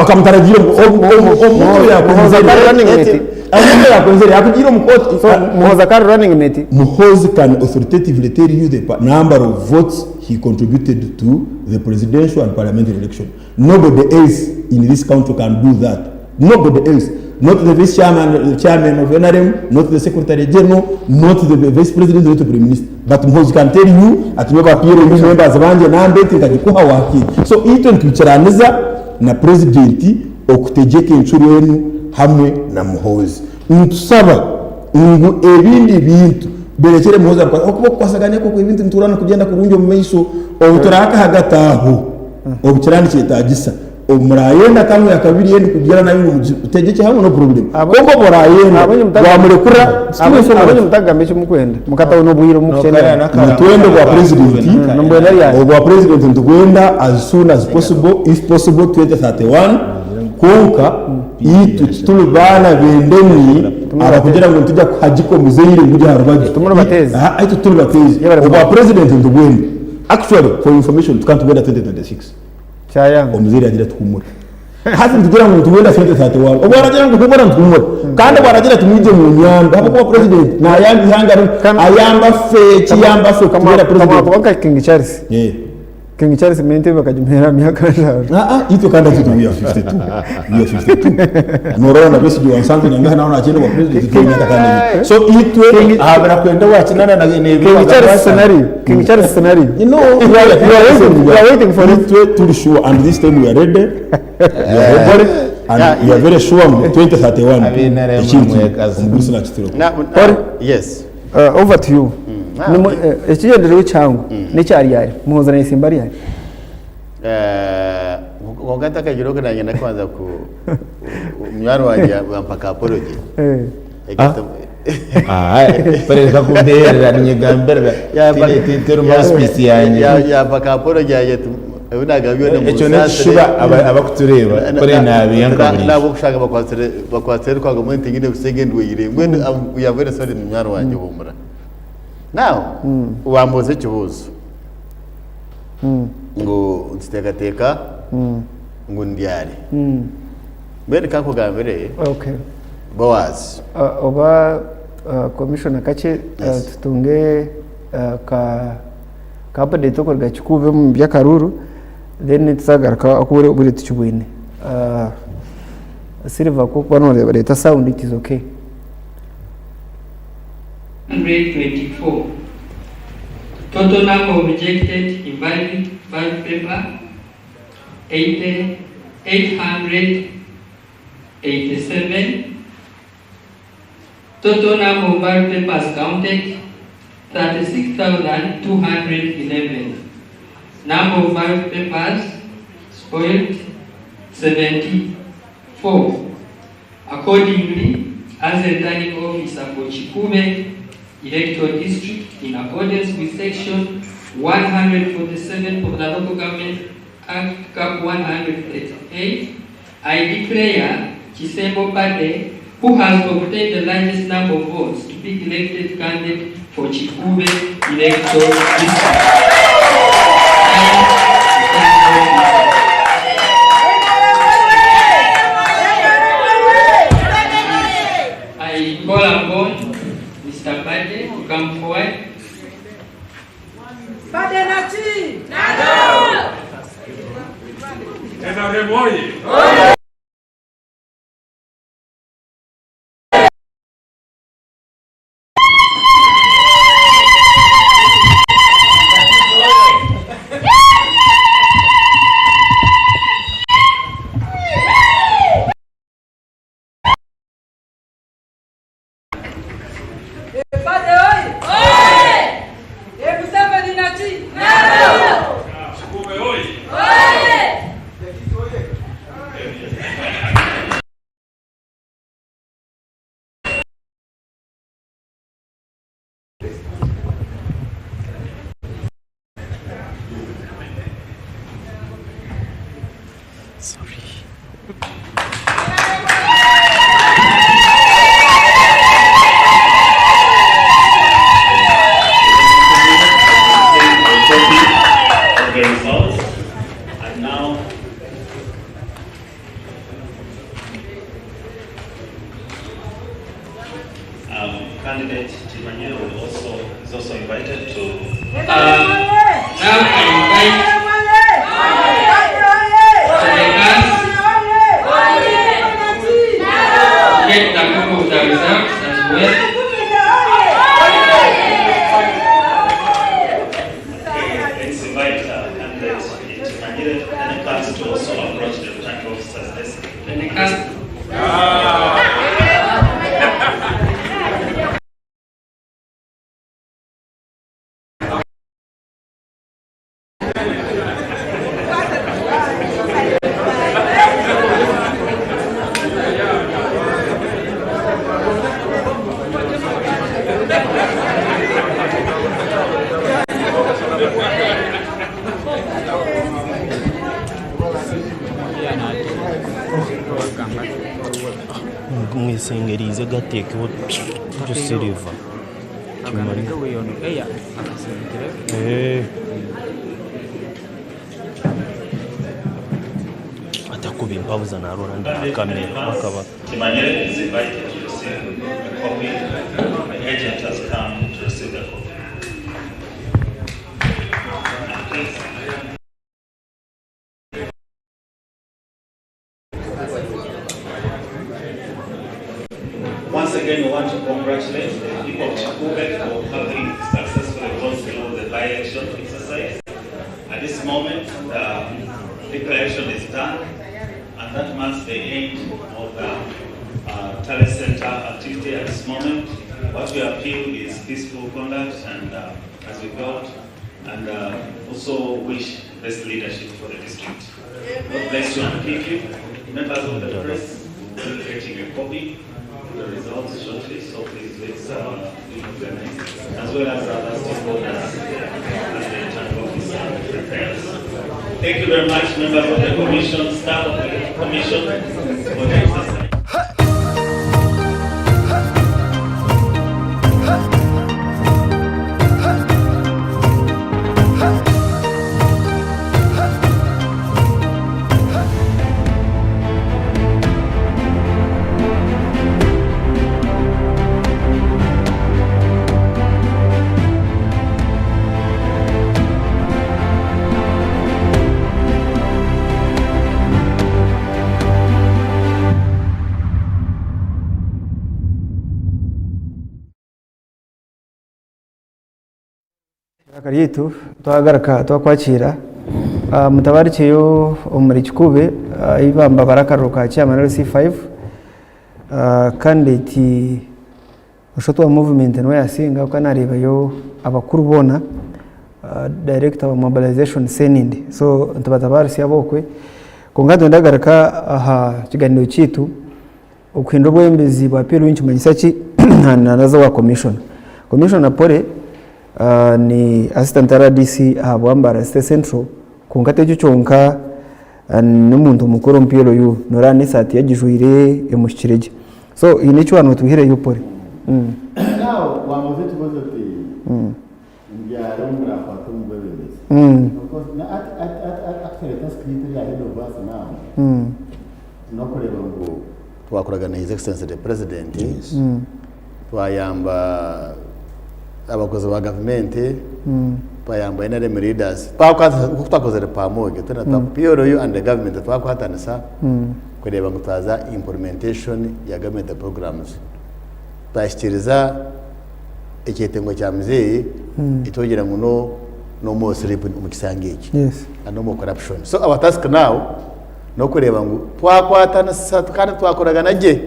akamutaragiire omuntu yakwenzire omuntu yakwenzire yakugiire omu kooti So Muhoozi akari running mate. Muhoozi can authoritatively tell you the number of votes he contributed to the presidential and parliamentary election. Nobody else in this country can do that. Nobody else. Not the vice chairman, the chairman of NRM, not the secretary general, not the vice president, not the prime minister. But Muhoozi can tell you ati nyowe ba PLU members bangye namba eti nkagikuha wakiire. So itwe nitwikiraniza na president okutegyeka encuro enu hamwe na Muhoozi. Nitusaba ngu ebindi bintu birekyere Muhoozi abikwase ahabw'okuba okukwasaganya okwo ebintu nituhurira nikugyenda kurungi omu maisho obu turaakahagati aho obu kiraba nikyetaagisa Obu murayenda kamwe akabiri endi kugira nayo ngu mugitegyekye hamwe no problem. Kwonka obu orayenda wamurekura Abonye mutagamba eki mukwenda mukatahuna obwire obu mukukyendera. Nitwenda obwa president obwa president nitubwenda as soon as possible if possible 2031 kwonka itwe tituri baana b'endemi abakugira ngu nitujya kuhagika omuzaire ngu ori aha rubaju. Timuri bateezi. Itwe tituri bateezi. Obwa president nitubwenda. Actually for information tukaba nitubwenda 2026. Kyayanga. Omuzaire yagira ati humura. Hati nitugira ngu nituhwera sente za Tiwaro. Obu aragira ngu humura nituhumura. Kandi obu aragira ati mwije munyambe ahabw'okuba president nayamba ihanga rimwe, Kama- ayamba ffe, ekiyamba ffe kutubeera Kama president. kuba nka King Charles. Eh. King Charles mente bakagimuheera aha myaka nshanju. Ah, ah, itwe kandi ati we are 52. We are 52. Norora na Besigye wansanze nyangaha nawe nakyenda bwa president twe myaka kandi ebiri. So itwe Ahabura kwenda wakinana na King Charles scenario. King Charles scenario. No, You are, you are waiting, you are waiting for it. Itwe turi sure and this time we are ready. We are ready and Yeah, we are very sure ngu 2031 Ab'NRM ekintu mwekazi. omugurusi nakitira. Now, yes. Over to you. Nimu- eh, Ekigyendererwa ekyangu n'ekya ryari? Muhoozi nayesimba ryari? Kwonka ntakagira oku nanye ndakubanza ku munywani wangye yampa ka apology. Eh. Perezida kumbeerera ninyegambirira teri mouthpiece yangye. Yampa ka apology yangye ati ebi nagamba byona Ekyo n'ekishuba abakutureeba kuri naabiiha nka buriijo. N'abokushanga bakwatsire bakwatsire rukwago mbwenu tinyine busingye ndwaire mbwenu we are very sorry munywani wangye huumura. Now wambuuza ekibuuzo ngu nituteekateeka ngu ni ryari. Mbwenu ka nkugambire Okay. Boaz. Oba commissioner kakye Yes. tutunge ka ka update okuruga Kikuube omu by'akaruuru then tuzagaruka oku obwire tukibwine. Silver ku orikuba noreeta sound it is okay. 124. Total number of rejected invalid ballot paper 80, 887. Total number of ballot papers counted 36,211. Number of ballot papers spoiled 74. Accordingly, as a returning officer for Kikuube Electoral District, in accordance with Section 147 of the Local Government Act, Cap 138, I declare Kisembo Pade, who has obtained the largest number of votes, to be elected candidate for Kikuube Electoral District. I call upon Mr. Pade to come forward. NRM oye! Kikuube oye! Copy of the results. And now candidate Kimanyire will also is also invited to Now I invite Senegal to get the copy of the results as well. Let's invite candidate Kimanyire and plans to also approach the returning officer's desk. Senegal. Mwesengerize gatekeho Silver atakuba empabuza narora nda kamera bakaba Kimanyire is invited to receive a copy. The agent has come to receive the copy. And please. congratulate the people of Kikuube for having successfully gone through the by-election exercise. At this moment, the declaration is done, and that marks the end of the tally center activity at this moment. What we appeal is peaceful conduct and as we go out, and also wish best leadership for the district. God bless you and keep you. Members of the press will be getting a copy of the results shortly, so please let's be organized, as well as other stakeholders as the returning officer prepares. Thank you very much, members of the commission, staff of the commission, for the exercise. Eiraka ryaitu twagaruka twakwakiira mutabarikyeyo omuri Kikuube ahu bambabara akaruru ka chairman LC5 candidate oshutwa wa movement niwe yasinga ahabw'okuba nareebayo abakuru boona director wa mobilization Sseninde so nitubatabarutsya ab'okwe kwonka nitwenda kugaruka aha kiganiro kyaitu. Okuhindura obwebembezi bwa PLU nikimanyisa ki? Naza owa commissioner. Commissioner Polly ni assistant RDC aha bwa Mbarara City Central kwonka ti ekyo kyonka n'omuntu mukuru omu PLU noreeba n'esaati ye agijwaire emuhikire gye. So haine eki waaba notwihireyo Polly? Now wambuuza ekibuuzo oti mbyaro murakwata omu bwebembezi. Of course na actually task yaitu eri ahead of us now N'okureeba ngu twakoragana na His Excellency the President, twayamba abakozi ba gavumenti, twayamba NRM leaders, nk'oku twakozire PAMOGE, twena PLU and the government twakwatanisa kureeba ngu twaza implementation ya government programs. Twahikiriza ekyetengo kya muzeeyi ekyokugira ngu no no more sleep omu kisanga eki and no more corruption. So our task now n'okureeba ngu twakwatanisa kandi twakoragana gye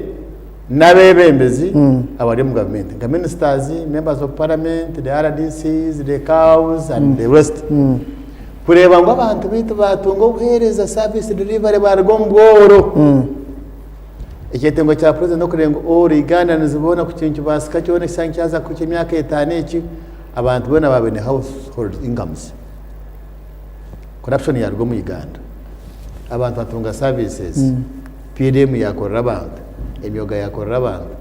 n'abeebembezi abari omu gavumenti nka ministers, members of parliament, the RDCs, the COWs and the rest kureeba ngu abantu baitu baatunga obuheereza service delivery baaruga omu bworo. Ekyetengo kya president n'okureeba ngu all Ugandans boona ku kintu nikibaasika kyona ekisanja kyaza kuhika emyaka etaano eki abantu boona baaba baine household incomes. Corruption yaruga omu Uganda, abantu batunga services, PDM yakorera abantu, emyoga yakorera abantu,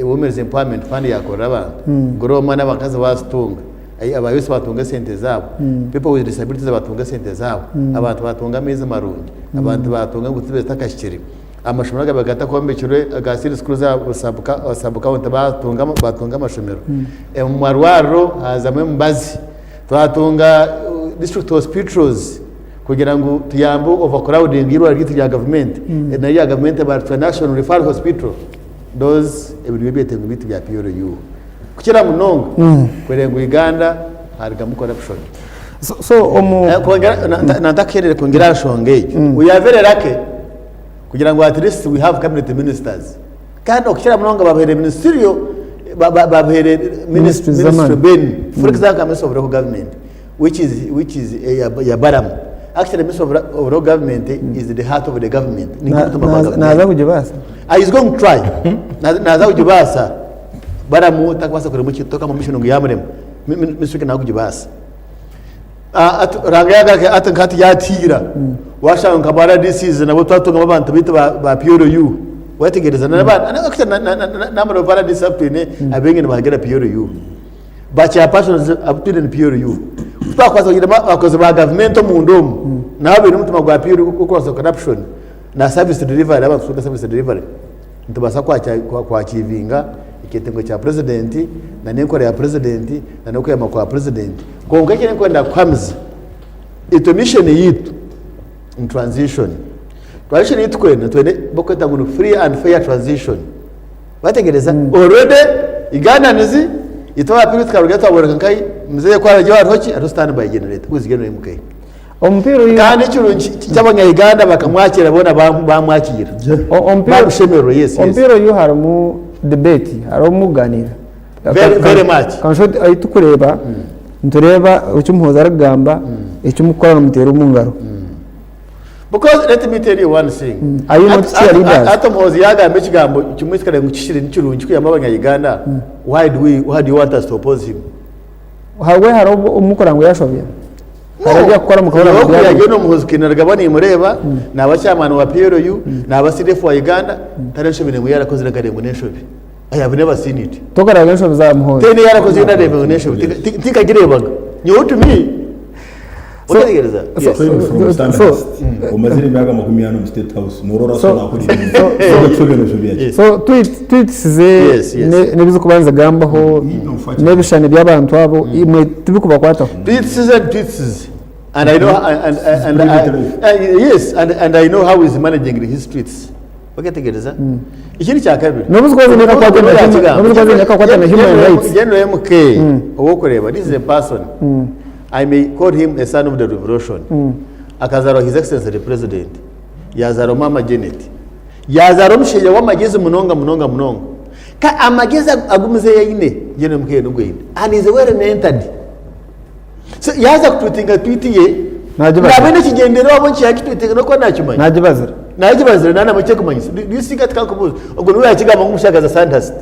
Women's Empowerment Fund yakorera abantu, Grow Money abakazi bazitunga, aba youth batunga esente zaabo, people with disabilities batunga esente zaabo, abantu batunga amaizi marungi, abantu batunga enguuto ezibaire zitakahikire, amashomero agabaire gatakombekirwe aga senior schools aha sub county batunga amashomero, omu marwariro hazamu emibazi. Twatunga district hospitals kugira ngu tuyambe overcrowding y'eirwariro ryaitu rya gavumenti naryo rya gavumenti baritwara National Referral Hospital those ebi nibyo ebyetengo byaitu bya PLU kukira munonga kureba ngu Uganda harugamu corruption. So, so omu Kwongera nantakuherere kwongera aha nshonga egyo we are very lucky kugira ngu at least we have cabinet ministers. Kandi okukira munonga babahaire ministerial babahaire Ministries ministry z'amaani. ben for example ministry of local government which is which is ya Balaam actually ministry of of local government is the heart of the government ni Na- nk'omutima gwa naza government naza kugibaasa Ah, he's going to try naza kugibaasa Balaam takubaasa kurema ekintu tokamuha mission ngu yamurema ministry nawe kugibaasa Ruhanga yagaruka ati nka hati yatiira washanga nka ba RDCs nabo twatungamu abantu baitu ba PLU wategereza namara ba RDC abu twine abaingi nibahagira PLU ba chairpersons abu twine ni PLU twakwasa kugira abakozi ba gavumenti omunda omu nabo baine omutima gwa PLU gw'okurwanisa corruption na service delivery abantu kutunga service delivery nitubaasa kwakiivinga ekyetengo kya purezidenti n'enkora ya purezidenti n'okweyama kwa purezidenti. Kwonka eki ndikwenda kuhamiza, itwe misheni yaitu ni transition. Transition ei turikwenda nitwenda ei barikweta ngu ni free and fair transition. Wategereza? Already. Ugandans, itwe aba PLU tukarugayo twaboreka nkahi muzeeyi ku ararye hariho ki? Hariho stand by generator, who is General MK. Omupiira oyu Kandi ekirungi ky'abanya-Uganda bakamwakira boona bamwakira. Omupiira Bamushemererwa, yes, yes. Omupiira oyu harimu debate, harimu kuganira. Very, very much. Kanshoti ahi tukureeba, nitureeba eki Muhoozi arikugamba, eki mukukora nimuteera omu ngaro. Because let me tell you one thing. Are you not At- cheerleaders? at- At Muhoozi yagamba ekigambo kimwe kikare ngu kishire ni kirungi kuyamba abanya-Uganda, why do we, why do you want us to oppose him? Habwe hariho obu omukora ngu yashobya? Hariho ebi akukora mukahurira ngu Nyowe byashobya? kuyagenda Omuhoozi Kainerugaba nimureba, naba chairman wa PLU, naba CDF wa Uganda, tariho enshobi nemwe yarakozire nkareba ngu n'enshobi. I have never seen it. Tokareba enshobi za Muhoozi? Tene yarakoze ndareba ngu n'enshobi. Tinkagirebaga. Nyowe to me, otegereza. Yes. From Sandhurst, omazire emyaka 40 omu State House, norora so nakora ebintu. Okushobya noshobya ki? So tweet tweets ze Yes, yes. n'ebizikuba nizigambaho n'ebishushani by'abantu abo imwe tibikubakwataho. Tweets and tweets. And I know and I, yes and, and I know how he's managing his tweets. Oketegereza? Ikindi kya kabiri. N'obu zikuba ziine akakwate na human- n'obu zikuba ziine akakwate na human rights. General MK owokureba this is a person I may call him a son of the revolution. Akazarwa His Excellency the President. Yazarwa Mama Janet. Yazarwa omushaija w'amagezi munonga munonga munonga. Ka amagezi agu muzeeyi aine General MK nigo aine. And is well mentored. So yaza kutwitinga tweet ye Nagibazira. naba aine ekigyendererwa ahabw'enki yakitwitinga n'okuba nakimanya. Nagibazira. Nagibazire nanamwe ekyekumanyisa. Do you see kati kankubuuze ogwo niwe yakigamba ngu omushagaza Sandhurst.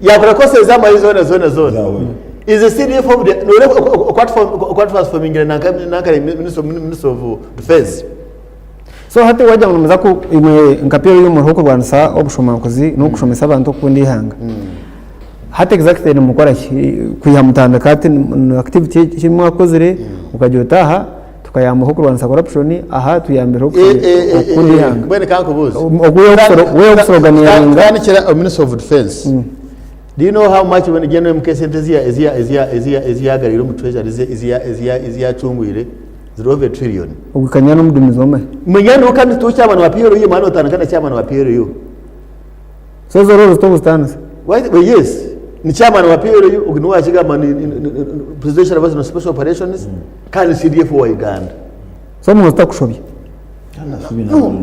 Yakora courses z'amahe zoona zoona zoona. Zawe. Is a CDF of the noreeba oku atransformingire nanka nanka minister minister of defence. So hati wagira ngu nimuza ku imwe nka PLU muriho kurwanisa obushomankuzi n'okushomesa abantu okukunda eihanga. Hati exactly nimukora ki kwiha mutandika hati ni activity ki mwakozire okagira oti aha tukayambaho okurwanisa corruption aha tuyambireho okukunda eihanga. Mbwenu kankubuuze. Weho okusloganiringa. Tandikira Minister of Defence. Do you know how much when General MK sente ezi yagarire omu treasury ezi yacungwire ziri over a trillion. Ogwo kanyana omudumizi w'amahe. Manya niwe kandi tiwe chairman wa PLU manya notandika na chairman wa PLU. So ezo roles tokuzitaanisa? Well, yes. Ni chairman wa PLU ogwo niwe wakigamba ni Presidential Advisor on Special Operations kandi CDF wa Uganda. So omuhoozi takushobya? No,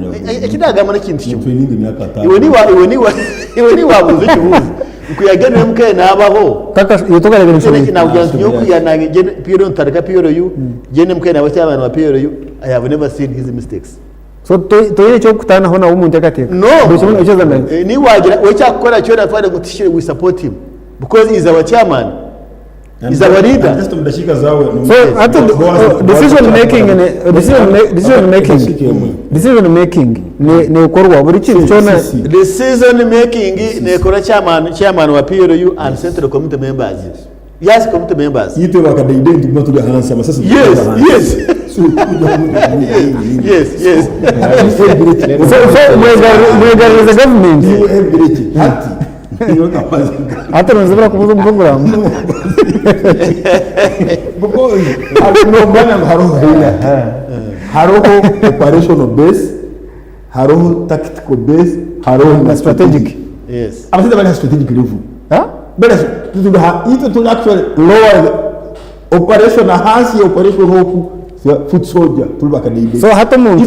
eki nagamba n'ekintu kimwe. Training emyaka ataano. Iwe niwa iwe niwa iwe niwabuuza ekibuuzo ngu yagenire MK nabaho. Kaka iwe tokareebire enshobi? Nakugira nti nyowe kuya nanye PLU ntandika PLU, Gen MK naba chairman wa PLU, I have never seen his mistakes. So toine eky'okutaanaho nawe omu nteekateeka? No. Buri kimwe nokiza nawe? Eh, niwe wagira we ekyakukora kyona tware ngu tishire we support him because he is our chairman. He's our leader. Just omu dakiika zaawe. So hati decision making ne decision decision making decision making ne nekorwa buri kintu kyona. Decision making nekora chairman chairman wa PLU and central committee members. Yes, committee members. Itwe bakadaide nituguma turi ahansi amasasi Yes, yes. Yes, yes. So so mwegaruriza government. Hati. Hati nonzibira kubuza omu program. Because nomanya ngu hariho hariho operational base, hariho tactical base, hariho na strategic. Yes. Abashaija bari aha strategic level. Bari turi aha itwe turi actually lower operation ahansi ya operation oku foot soldier turi bakadaide. So hati omuntu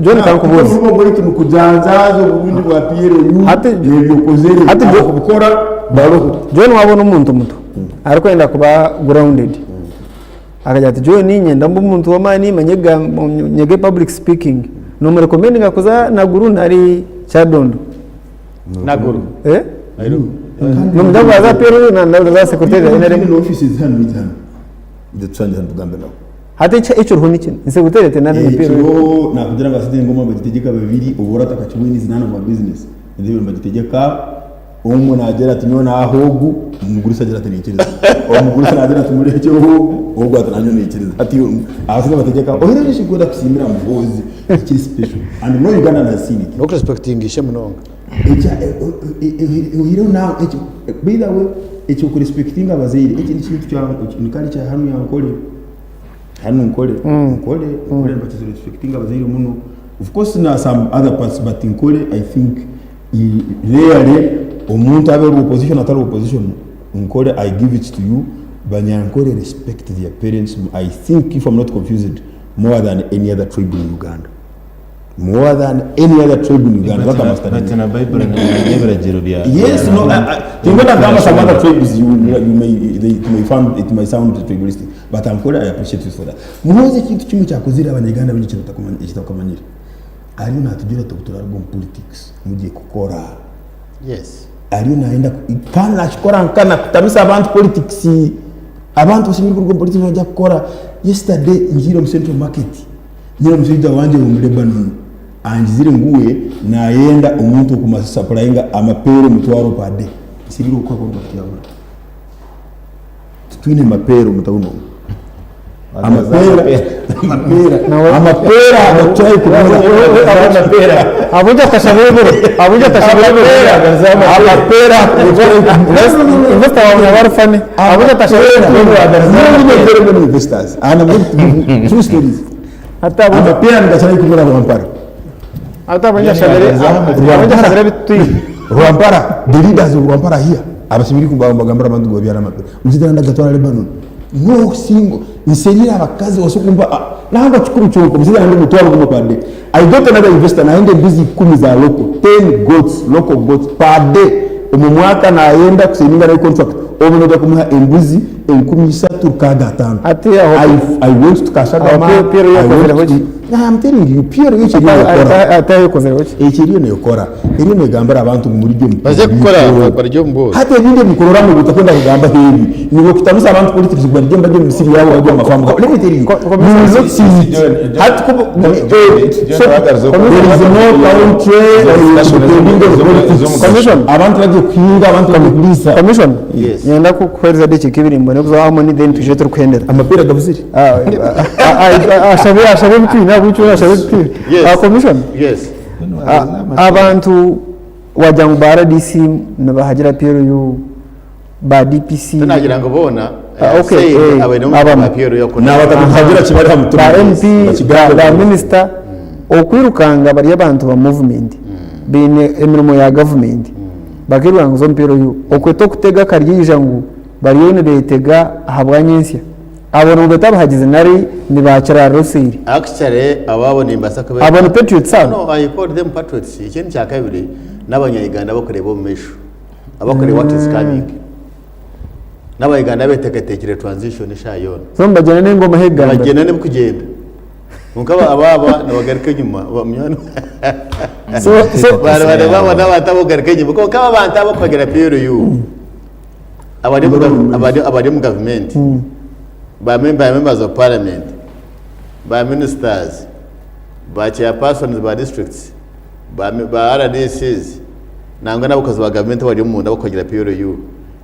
John kankubuuze. Omurimo gwaitu nikujanjaaza obundi bwa PLU ebyo okozere abakubikora baroho. John wabona omuntu muto arikwenda kuba grounded akagira ati John niinyenda mbe omuntu w'amaani manye nyege public speaking nomurekomendinga kuza Naguru nari Kyadondo? Naguru. Eh? Nomugira ngu aze PLU na za secretary ya NRM. Twine offices hanu haihi hanu. Tushangye hanu tugambe nabo. Hati ekiriho ni kinu, secretariat na PLU. Ekiriho nakugira ngu abashaija engoma nibagitegyeka babiri obu oratakakibwine is none of our business. Endeebe nibagitegyeka omwe nagira ati nyowe naaha ogu, omugurusi agira ati naikiriza. Omugurusi nagira ati murekyeho ogu, ogu ati nanyowe naikiriza. Hati abashaija nibategyeka oihireho ekirikwenda kusiimira Muhoozi ekiri special and no Ugandan has seen it. N'okurespectinga ishe munonga. Oihireho naawe ekyo by the way eky'okurespectinga abazaire eki n'ekintu kya kandi kya hanu ya Nkore. Hanu Nkore, Nkore, Nkore nibakiza respectinga abazaire muno. Of course na some other parts but Nkore I think rarely. Omuntu abe ori opposition atari opposition Nkore I give it to you Banyankore respect their parents I think if I'm not confused more than any other tribe in Uganda more than any other tribe in Uganda But that I na- must but admit. na Bible n'ebiragiro bya Yes, no, tingwenda kugamba some other tribes you, you may, they, it may found, it may sound tribalistic, but Ankole I appreciate you for that. Muhoozi ekintu kimwe kyakozire abanyaganda baingi ekitakumanyire ariyo natugira ati turaruga omu politics mugiye kukora. Yes. Ariyo nayenda kandi nakikora nkana kutamisa abantu politics abantu bashemereire kuruga omu politics nibajya kukora. Yesterday ngiire omu central market nyine omushaija wangye omu Lebanon angizire ngu we nayenda omuntu okumasapurayinga amapeera omutwaro per day. Nsiriire okukora kwonka tiyabura. Titwine mapeera omu tawuni omu. Amapeera, amapeera, amapeera agakukirayo kunura. Ahabw'enki atashabire ebiro? Ahabw'enki atashabire ebiro? Amapeera agakukirayo kunura. Investor wawe yaba ari funny. Ahabw'enki atashabire ebiro? No, no, very many investors. And I'm going to give you true stories. Hati ahabw'enki Amapeera nigakirayo kunura Rwampara. hati ahabw'enki ashabire ahabw'enki ashabire ebitutwine? Rwampara, the leaders of Rwampara here abashemereire kuba nibagambira abantu ngu babyare amapera. Omushaija arenda kugatwara Lebanon. No single nserire abakazi oso kumpa ah, nangwa kikuru kyonka omushaija arenda omutwaro gumwe per day. I got another investor nayenda embuzi ikumi za local, 10 goats, local goats per day. Omu mwaka nayenda kusayininga nawe contract obu noija kumuha embuzi 3650. Hati aho I, I went to Kashagama, aho Pierre I went yakozereho to, ki? I'm telling you, Pierre ekyo eriyo nekora. Hati aho yakozereho ki? Ekyo eriyo nekora. Eriyo negambira abantu ngu murye omu Baze kukora barye omu bworo. Hati ebindi ebikurora ngu bitakwenda kugamba aheeru niiwe okutamisa abantu politics ngu barye barye omu misiri yaabo barye omu mafamu gaabo. Let me tell you, you will not see it. Hati kuba so there is no country depending on politics. Commission. Abantu barye kuhinga, abantu barye kuriisa. Commission. Yes. Niinyenda kukuheereza edakiika ibiri mbone kuza Harmony then twije turikuhendera. Amapeera gabuzire. Ashabe ashabe ebitwine ahabw'okuba ashabe ebitwine. Yes. Commission. Yes. Abantu wagira ngu ba RDC nibahagira PLU, ba DPC. Tinagira ngu boona Ah, okay, saying eh, abaine abamwe. ba PLU okwo. N'abatakuhagira kibari aha mutima. Ba MP, Bakigambe ba buri. minisita, okwirukanga bari abantu ba movement baine emirimo ya gavumenti bakiruka kuza omu PLU. Okwe tokutega akaryaija ngu bariyo nibetega ahabwa nyentsya. Abo nibo abahagizi nari nibakira Rosiri. Actually abo abo nimbaasa kubeeta. Abo ni patriots abo? No, I call them patriots. Ekindi kya kabiri n'abanya-Uganda abarikureeba omu maisho, abarikureeba what is coming. N'abanya-Uganda abeteekateekire transition eshaaha yoona. So nibagyenda n'engoma ahu ekugambira. Nibagyenda n'ebikugyenda. Kwonka aba aba nibagaruka enyima. Munywani So, so, Bari baba n'abantu abarikugaruka enyima. Kwonka aba abantu abarikuhagira PLU, abari omu gavu- abari abari omu gavumenti ba mem- ba members of parliament ba ministers ba chairpersons ba districts ba me- ba RDCs nangwa n'abakozi ba gavumenti abari omunda abarikuhagira PLU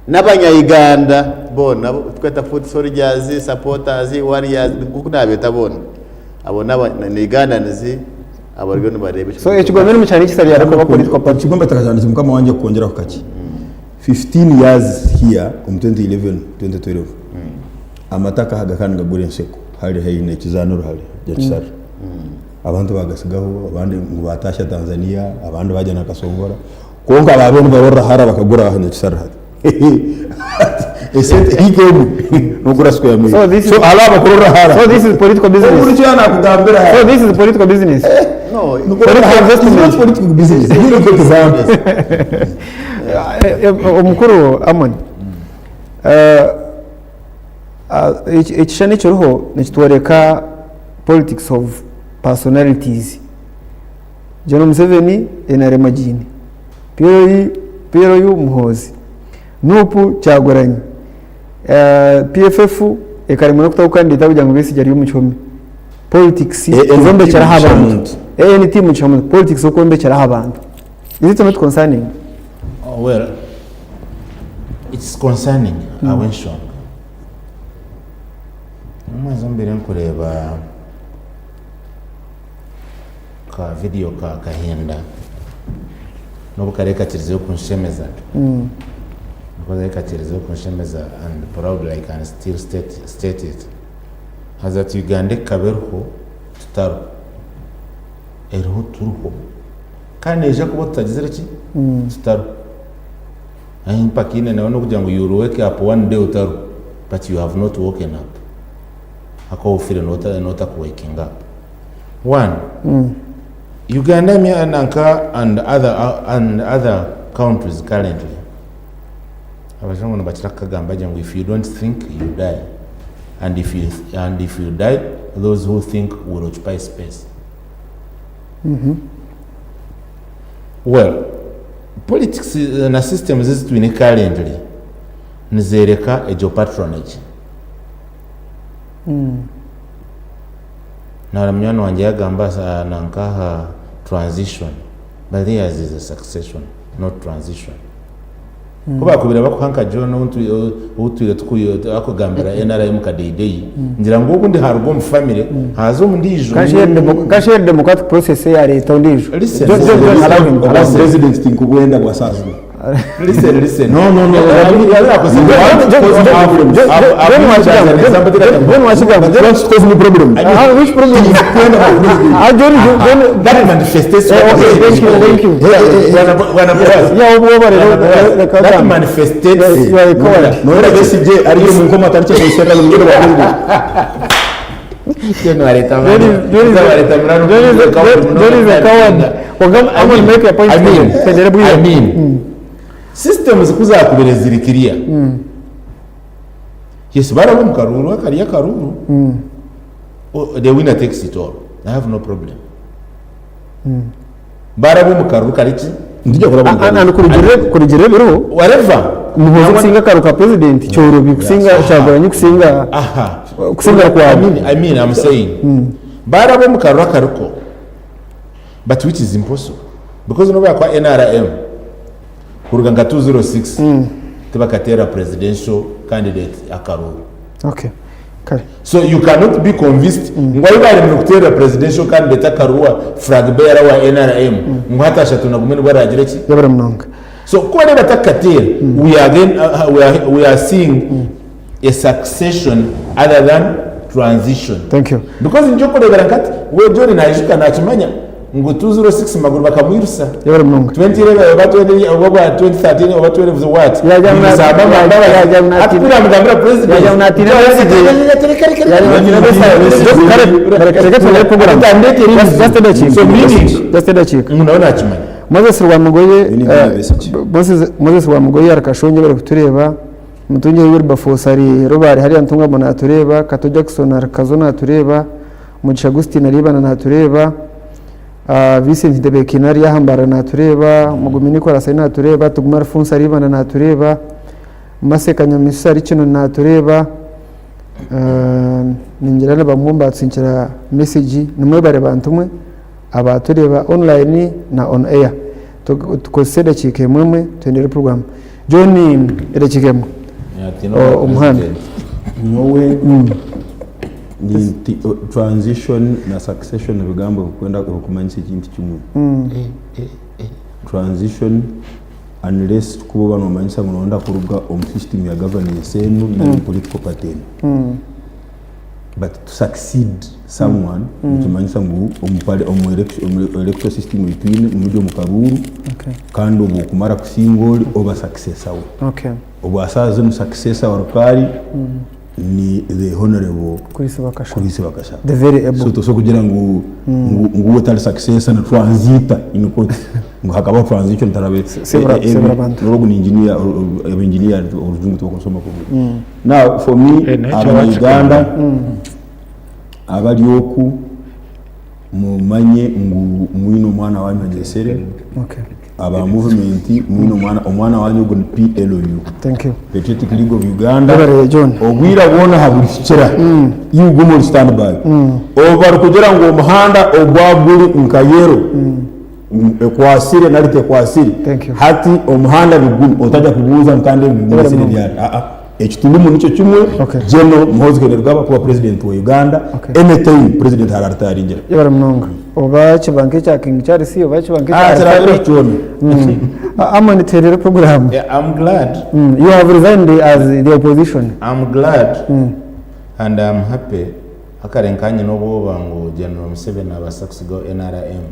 n'abanya-Uganda boona abu turikweta foot soldiers, supporters, warriors nk'oku naabeeta boona abo n'aba ni Ugandans abariyo nibareeba so ekigombe nimukyana ekisabya arikuba political party. Ekigombe takatandikire mukama wangye kukwongyeraho kakye. 15 years here omu 2011, 2012 amata akaha gakaba nigagura enseko hari haihi n'ekizaaniro hari Nyakisara. Abantu baagasigaho abandi ngu baataasya Tanzania abandi baagya na Kasongora kwonka abaabaire nibarorera hara bakagura aha Nyakisara hati. Hati esente hiika emwe noogura square meal. So this is- So hariho abakurorera hara. So this is political business. Obu nikyo yaanakugambira. So this is political business. No, Political investment. It's not political business. Give me an example. Omukuru Amon, ekishushani ekiriho nikitworeka politics of personalities. General Museveni NRM agiine, PLU Muhoozi, Nup Kyagulanyi, PFF ekaremwa n'okutaho candidate ahabw'okugira ngu Besigye ari omu kihome. Politics ezombekyeraho abantu. ANT Mugisha Muntu, politics okwombekyeraho abantu. Is it not concerning? Oh, well, it's concerning ahabw'enshonga. Omwezi omu mbaire nkureeba ka video ka Kahinda n'obu kare kakirizeyo kunshemeza. N'obu kare kakirizeyo kunshemeza and proudly I can still state, state it. Haza ati Uganda ekaba eriho tutariho. Eriho turiho. Kandi neija kuba tutagizire ki? Tutariho. Ahi mpakaine nawe n'okugira ngu you will wake up one day otariho but you have not woken up. Ahakuba ofiire noota ku waking up. One, Uganda nanka and other, and other countries currently, abajungu nibakira kukagamba gye ngu if you don't think you die and if you, and if you die those who think will occupy space. Well, politics na systems ezi twine currently nizereka egyo patronage. Nara munywani wangye yagamba nanka aha transition but theirs is a succession not transition. Ku bakubire bakuha nka John ou twire akugambira NRM kadeideyi ngira ngu obundi haruga omu family haza ondiijo. Nka share democratic process eya leta ondiijo. Listen, John, John, John, allow him, allow him. President tinkubwenda bwa saa zino. Listen, listen. No, no, no. John Wakigambo, John Don't cause me problem. Ah, which problem? Ah, John, John, That manifestation. Eh, okay, thank you, thank you. Yeah, ubu wabare, reka That gambe. manifestates. You are a coward. Nora Besigye ariyo mu nkoma atariki kuyiseka mu bwa president. John wareta John is, John is, John is, John is a coward. Wagamba, I'm gonna make a point. I mean, Tendere bwira. I mean, systems kuzakubire ziri clear. Yes, baraba omu karuuru akari akaruuru. Oh, the winner takes it all. I have no problem. Baraba omu karuuru kari ki? Ndijya kuraba mu And kurugirira ebiriho Whatever. Muhoozi kusinga akaru ka president kyorobi kusinga Kyagulanyi kusinga Aha. kusinga I kwawe. mean, I'm saying, baraba omu karuuru akariko, but which is impossible because nobu yakuba NRM kuruga nka 206 tibakateera presidential candidate akaruuru. Okay. Kare. So you cannot be convinced ngu ahi baremire kuteera presidential candidate akaruuru wa flag bearer wa NRM ngu hati ashatu na gumwe nibwo aragire ki? Yabara munonga. So kuba rero batakateera, we are again we are seeing a succession other than transition. Thank you. Because nikyo okureebera nkati we John naijuka nakimanya ngu 206 Maguru bakamwirusa. Yabara munonga. 2011 oba 20 oba bwa 2013 oba 12 what? Yajya muna- Birusa Obama yajya muna- Ati kuriya mugambira president. Yajya muna- Yajya Reka tugere program. Just a dakika. So meaning- Just a dakika. Ngu nawe nakimanya. Moses Rwamugoye Ni eh, Besigye. Moses Rwamugoye ari Kashonge bari kutureba. Mutungi Wilberforce ari Rubare hariya Ntungamo natureba. Kato Jackson ari Kazo natureba. Mugisha Agustin ari Ibana natureba. Vincent Debekina ari Yahambara natureba. Mugumi Nicolas ari natureba. Tuguma Alphonse ari Ibana natureba. Maseka Nyamisa ari Kino natureba. Ningira na bamwe mbatsingira message nimwe bare bantu mwe abatureba online na on air. Tukozese edakiika emwe emwe tuhendere program. John, edakiika emwe. Oh, omuhanda. Nyowe ninti transition na succession ebigambo ebikwenda ebikumanyisa ekintu kimwe. Transition unless kuba oba nomanyisa ngu noyenda kuruga omu system ya governance enu nari omu political party enu. But to succeed someone nikimanyisa ngu omu pari omu election omu electoral system ei twine muri omu karuuru kandi obwo okumara kusinga ori oba successor we. Obwa saaha zinu successor wa Rukari ni the honorable Chris Bakashaba. Chris Bakashaba. The very able. So tosobola kugira ngu ngu ngu we tari successor na transitor in quotes ngu hakabaho transition tarabe Sebura bantu. N'ogu ni engineer aba engineer orujungu tibakurusoma kurungi. Now for me Eh, naye abanya kyewakigamba. Uganda abari oku mumanye ngu mwine omwana wanyu agyesere. Aba movement mwine omwana omwana wanyu ogu ni PLU. Thank you. Patriotic League of Uganda. Webare John. Obwira bwona haburihikira iwe guma ori stand by. Obu barikugira ngu omuhanda ogwa guri nka yellow ekwasire nari tekwasire. Thank you. Hati omuhanda niguri otajya kubuuza ngu kandi ebi bimwasire ryari. Aa ekiturimu nikyo kimwe. General Muhoozi Kainerugaba kuba president wa Uganda anytime president araritaringira. Yebare munonga. Oba kiba nk'ekya King Charles oba kiba nk'ekya Ah, kiraabe Alfred. kyona. Amon tuherere program. Yeah, I'm glad. You have resigned as the opposition. I'm glad and I'm happy. Hakare nkanye n'obwoba ngu General Museveni abaasa kusigaho NRM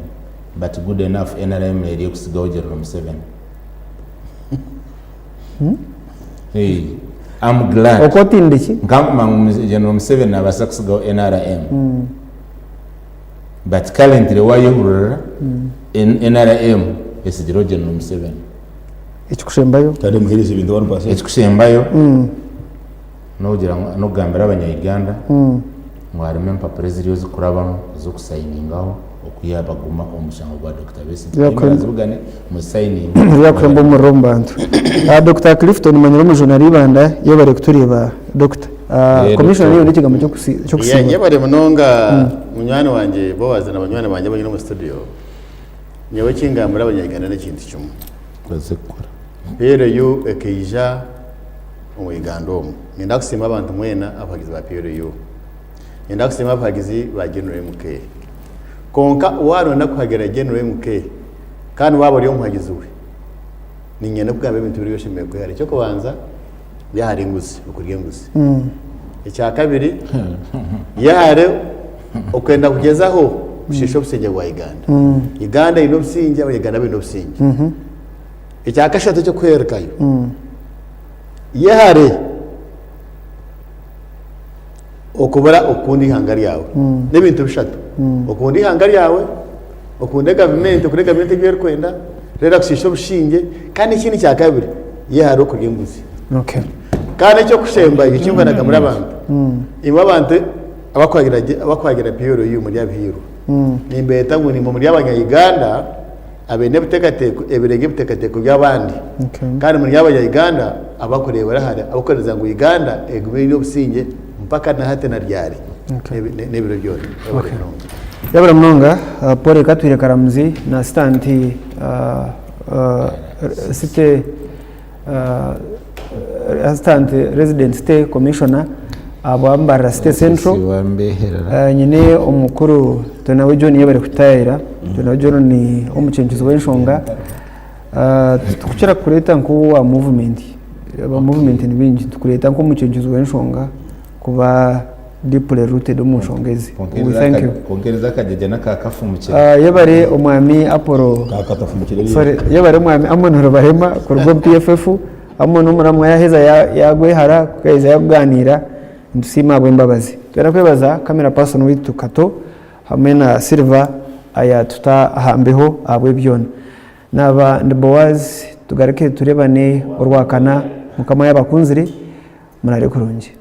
but good enough NRM eri ekusigaho General Museveni. Hey, I'm glad. Okotinde ki? Nkanguma ngu General Museveni nabaasa kusigaho NRM. But currently wayehurira NRM esigireho General Museveni. Ekikushembayo? Kandi emuheereza ebintu 1%. Ekikushembayo nogira ngu nokugambira abanya Uganda ngu harimu empapura eziriyo zikurabamu ezokusayiningaho okwiha baguma omu mushango gwa Dokita Besigye. Barazibugane musayininge. Ryakuhemba omuriro omu bantu. Dokita Clifton manyire omujuni ari Ibanda yebare kutureeba Dokita. Commissioner niiwe n'ekigambo ky'okusiima. Yebare munonga munywani wangye Boaz na banywani bangye abanyine omu studio. Nyowe ekingambira abanya Uganda n'ekintu kimwe. Baze kukora. PLU ekaija omu Uganda omu. Niinyenda kusiima abantu mwena abahagizi ba PLU. Niinyenda kusiima abahagizi ba General MK. Kwonka waaba nooyenda kuhagira General MK kandi waaba ori omuhagizi we, niinyenda kugamba ebintu bibiri ebi oshemereire kwehara. Eky'okubanza, yehare enguzi, okurya enguzi. Ekyakabiri, yehare okwenda kugyezaho kushiisha obusingye bwa Uganda. Uganda eine obusingye, Abanyaganda baine obusingye. Ekyakashatu eky'okuheerekayo, yehare okubura okukunda eihanga ryawe. N'ebintu bishatu, okunda eihanga ryawe, okunde gavumenti, okore gavumenti ebi erikwenda, reero akushiisha obusingye, kandi ekindi kyakabiri, yehare okurya enguzi. Kandi eky'okushembayo eki nkuhanagambira abantu, imwe abantu abakuhagira PLU muri abahiirwa, nimbeeta ngu nimwe muri abanya-Uganda abaine ebiteekateeko ebirenga ebiteekateeko by'abandi. Kandi muri abanya-Uganda abakureebera hare, abakureeba ngu Uganda egume eine obusingye mpaka na hati na ryari n'ebiro byona. Webale munonga. Yebare munonga Paul Katwire Karamuzi na Assistant City Assistant Resident City Commissioner ahabwa Mbarara City Central. Nyine omukuru Twenawe John yebare kutayayira. Twenawe John ni omucencuzi w'enshonga. Titukukira kureeta nk'owa movement, aba movement ni baingi, tukureeta nk'omucencuzi w'enshonga kuba deeply rooted omu nshonga ezi. We thank you. Kwonka akagyegye n'akakafumukire. Yebare omwami Apollo, sorry, yebare omwami Amon Rubarema kuruga omu PFF, Amon omuramwa yaheza yagwehara kukaheza yakuganiira, nitusiima ahabw'embabazi. Twenda kwebaza camera person waitu Kato hamwe na Silver ayatuta aha mbeho ahabw'ebyona. Naaba ndi Boaz, tugaruke turebane orwakana, Mukama yaaba akunzire, muraare kurungi.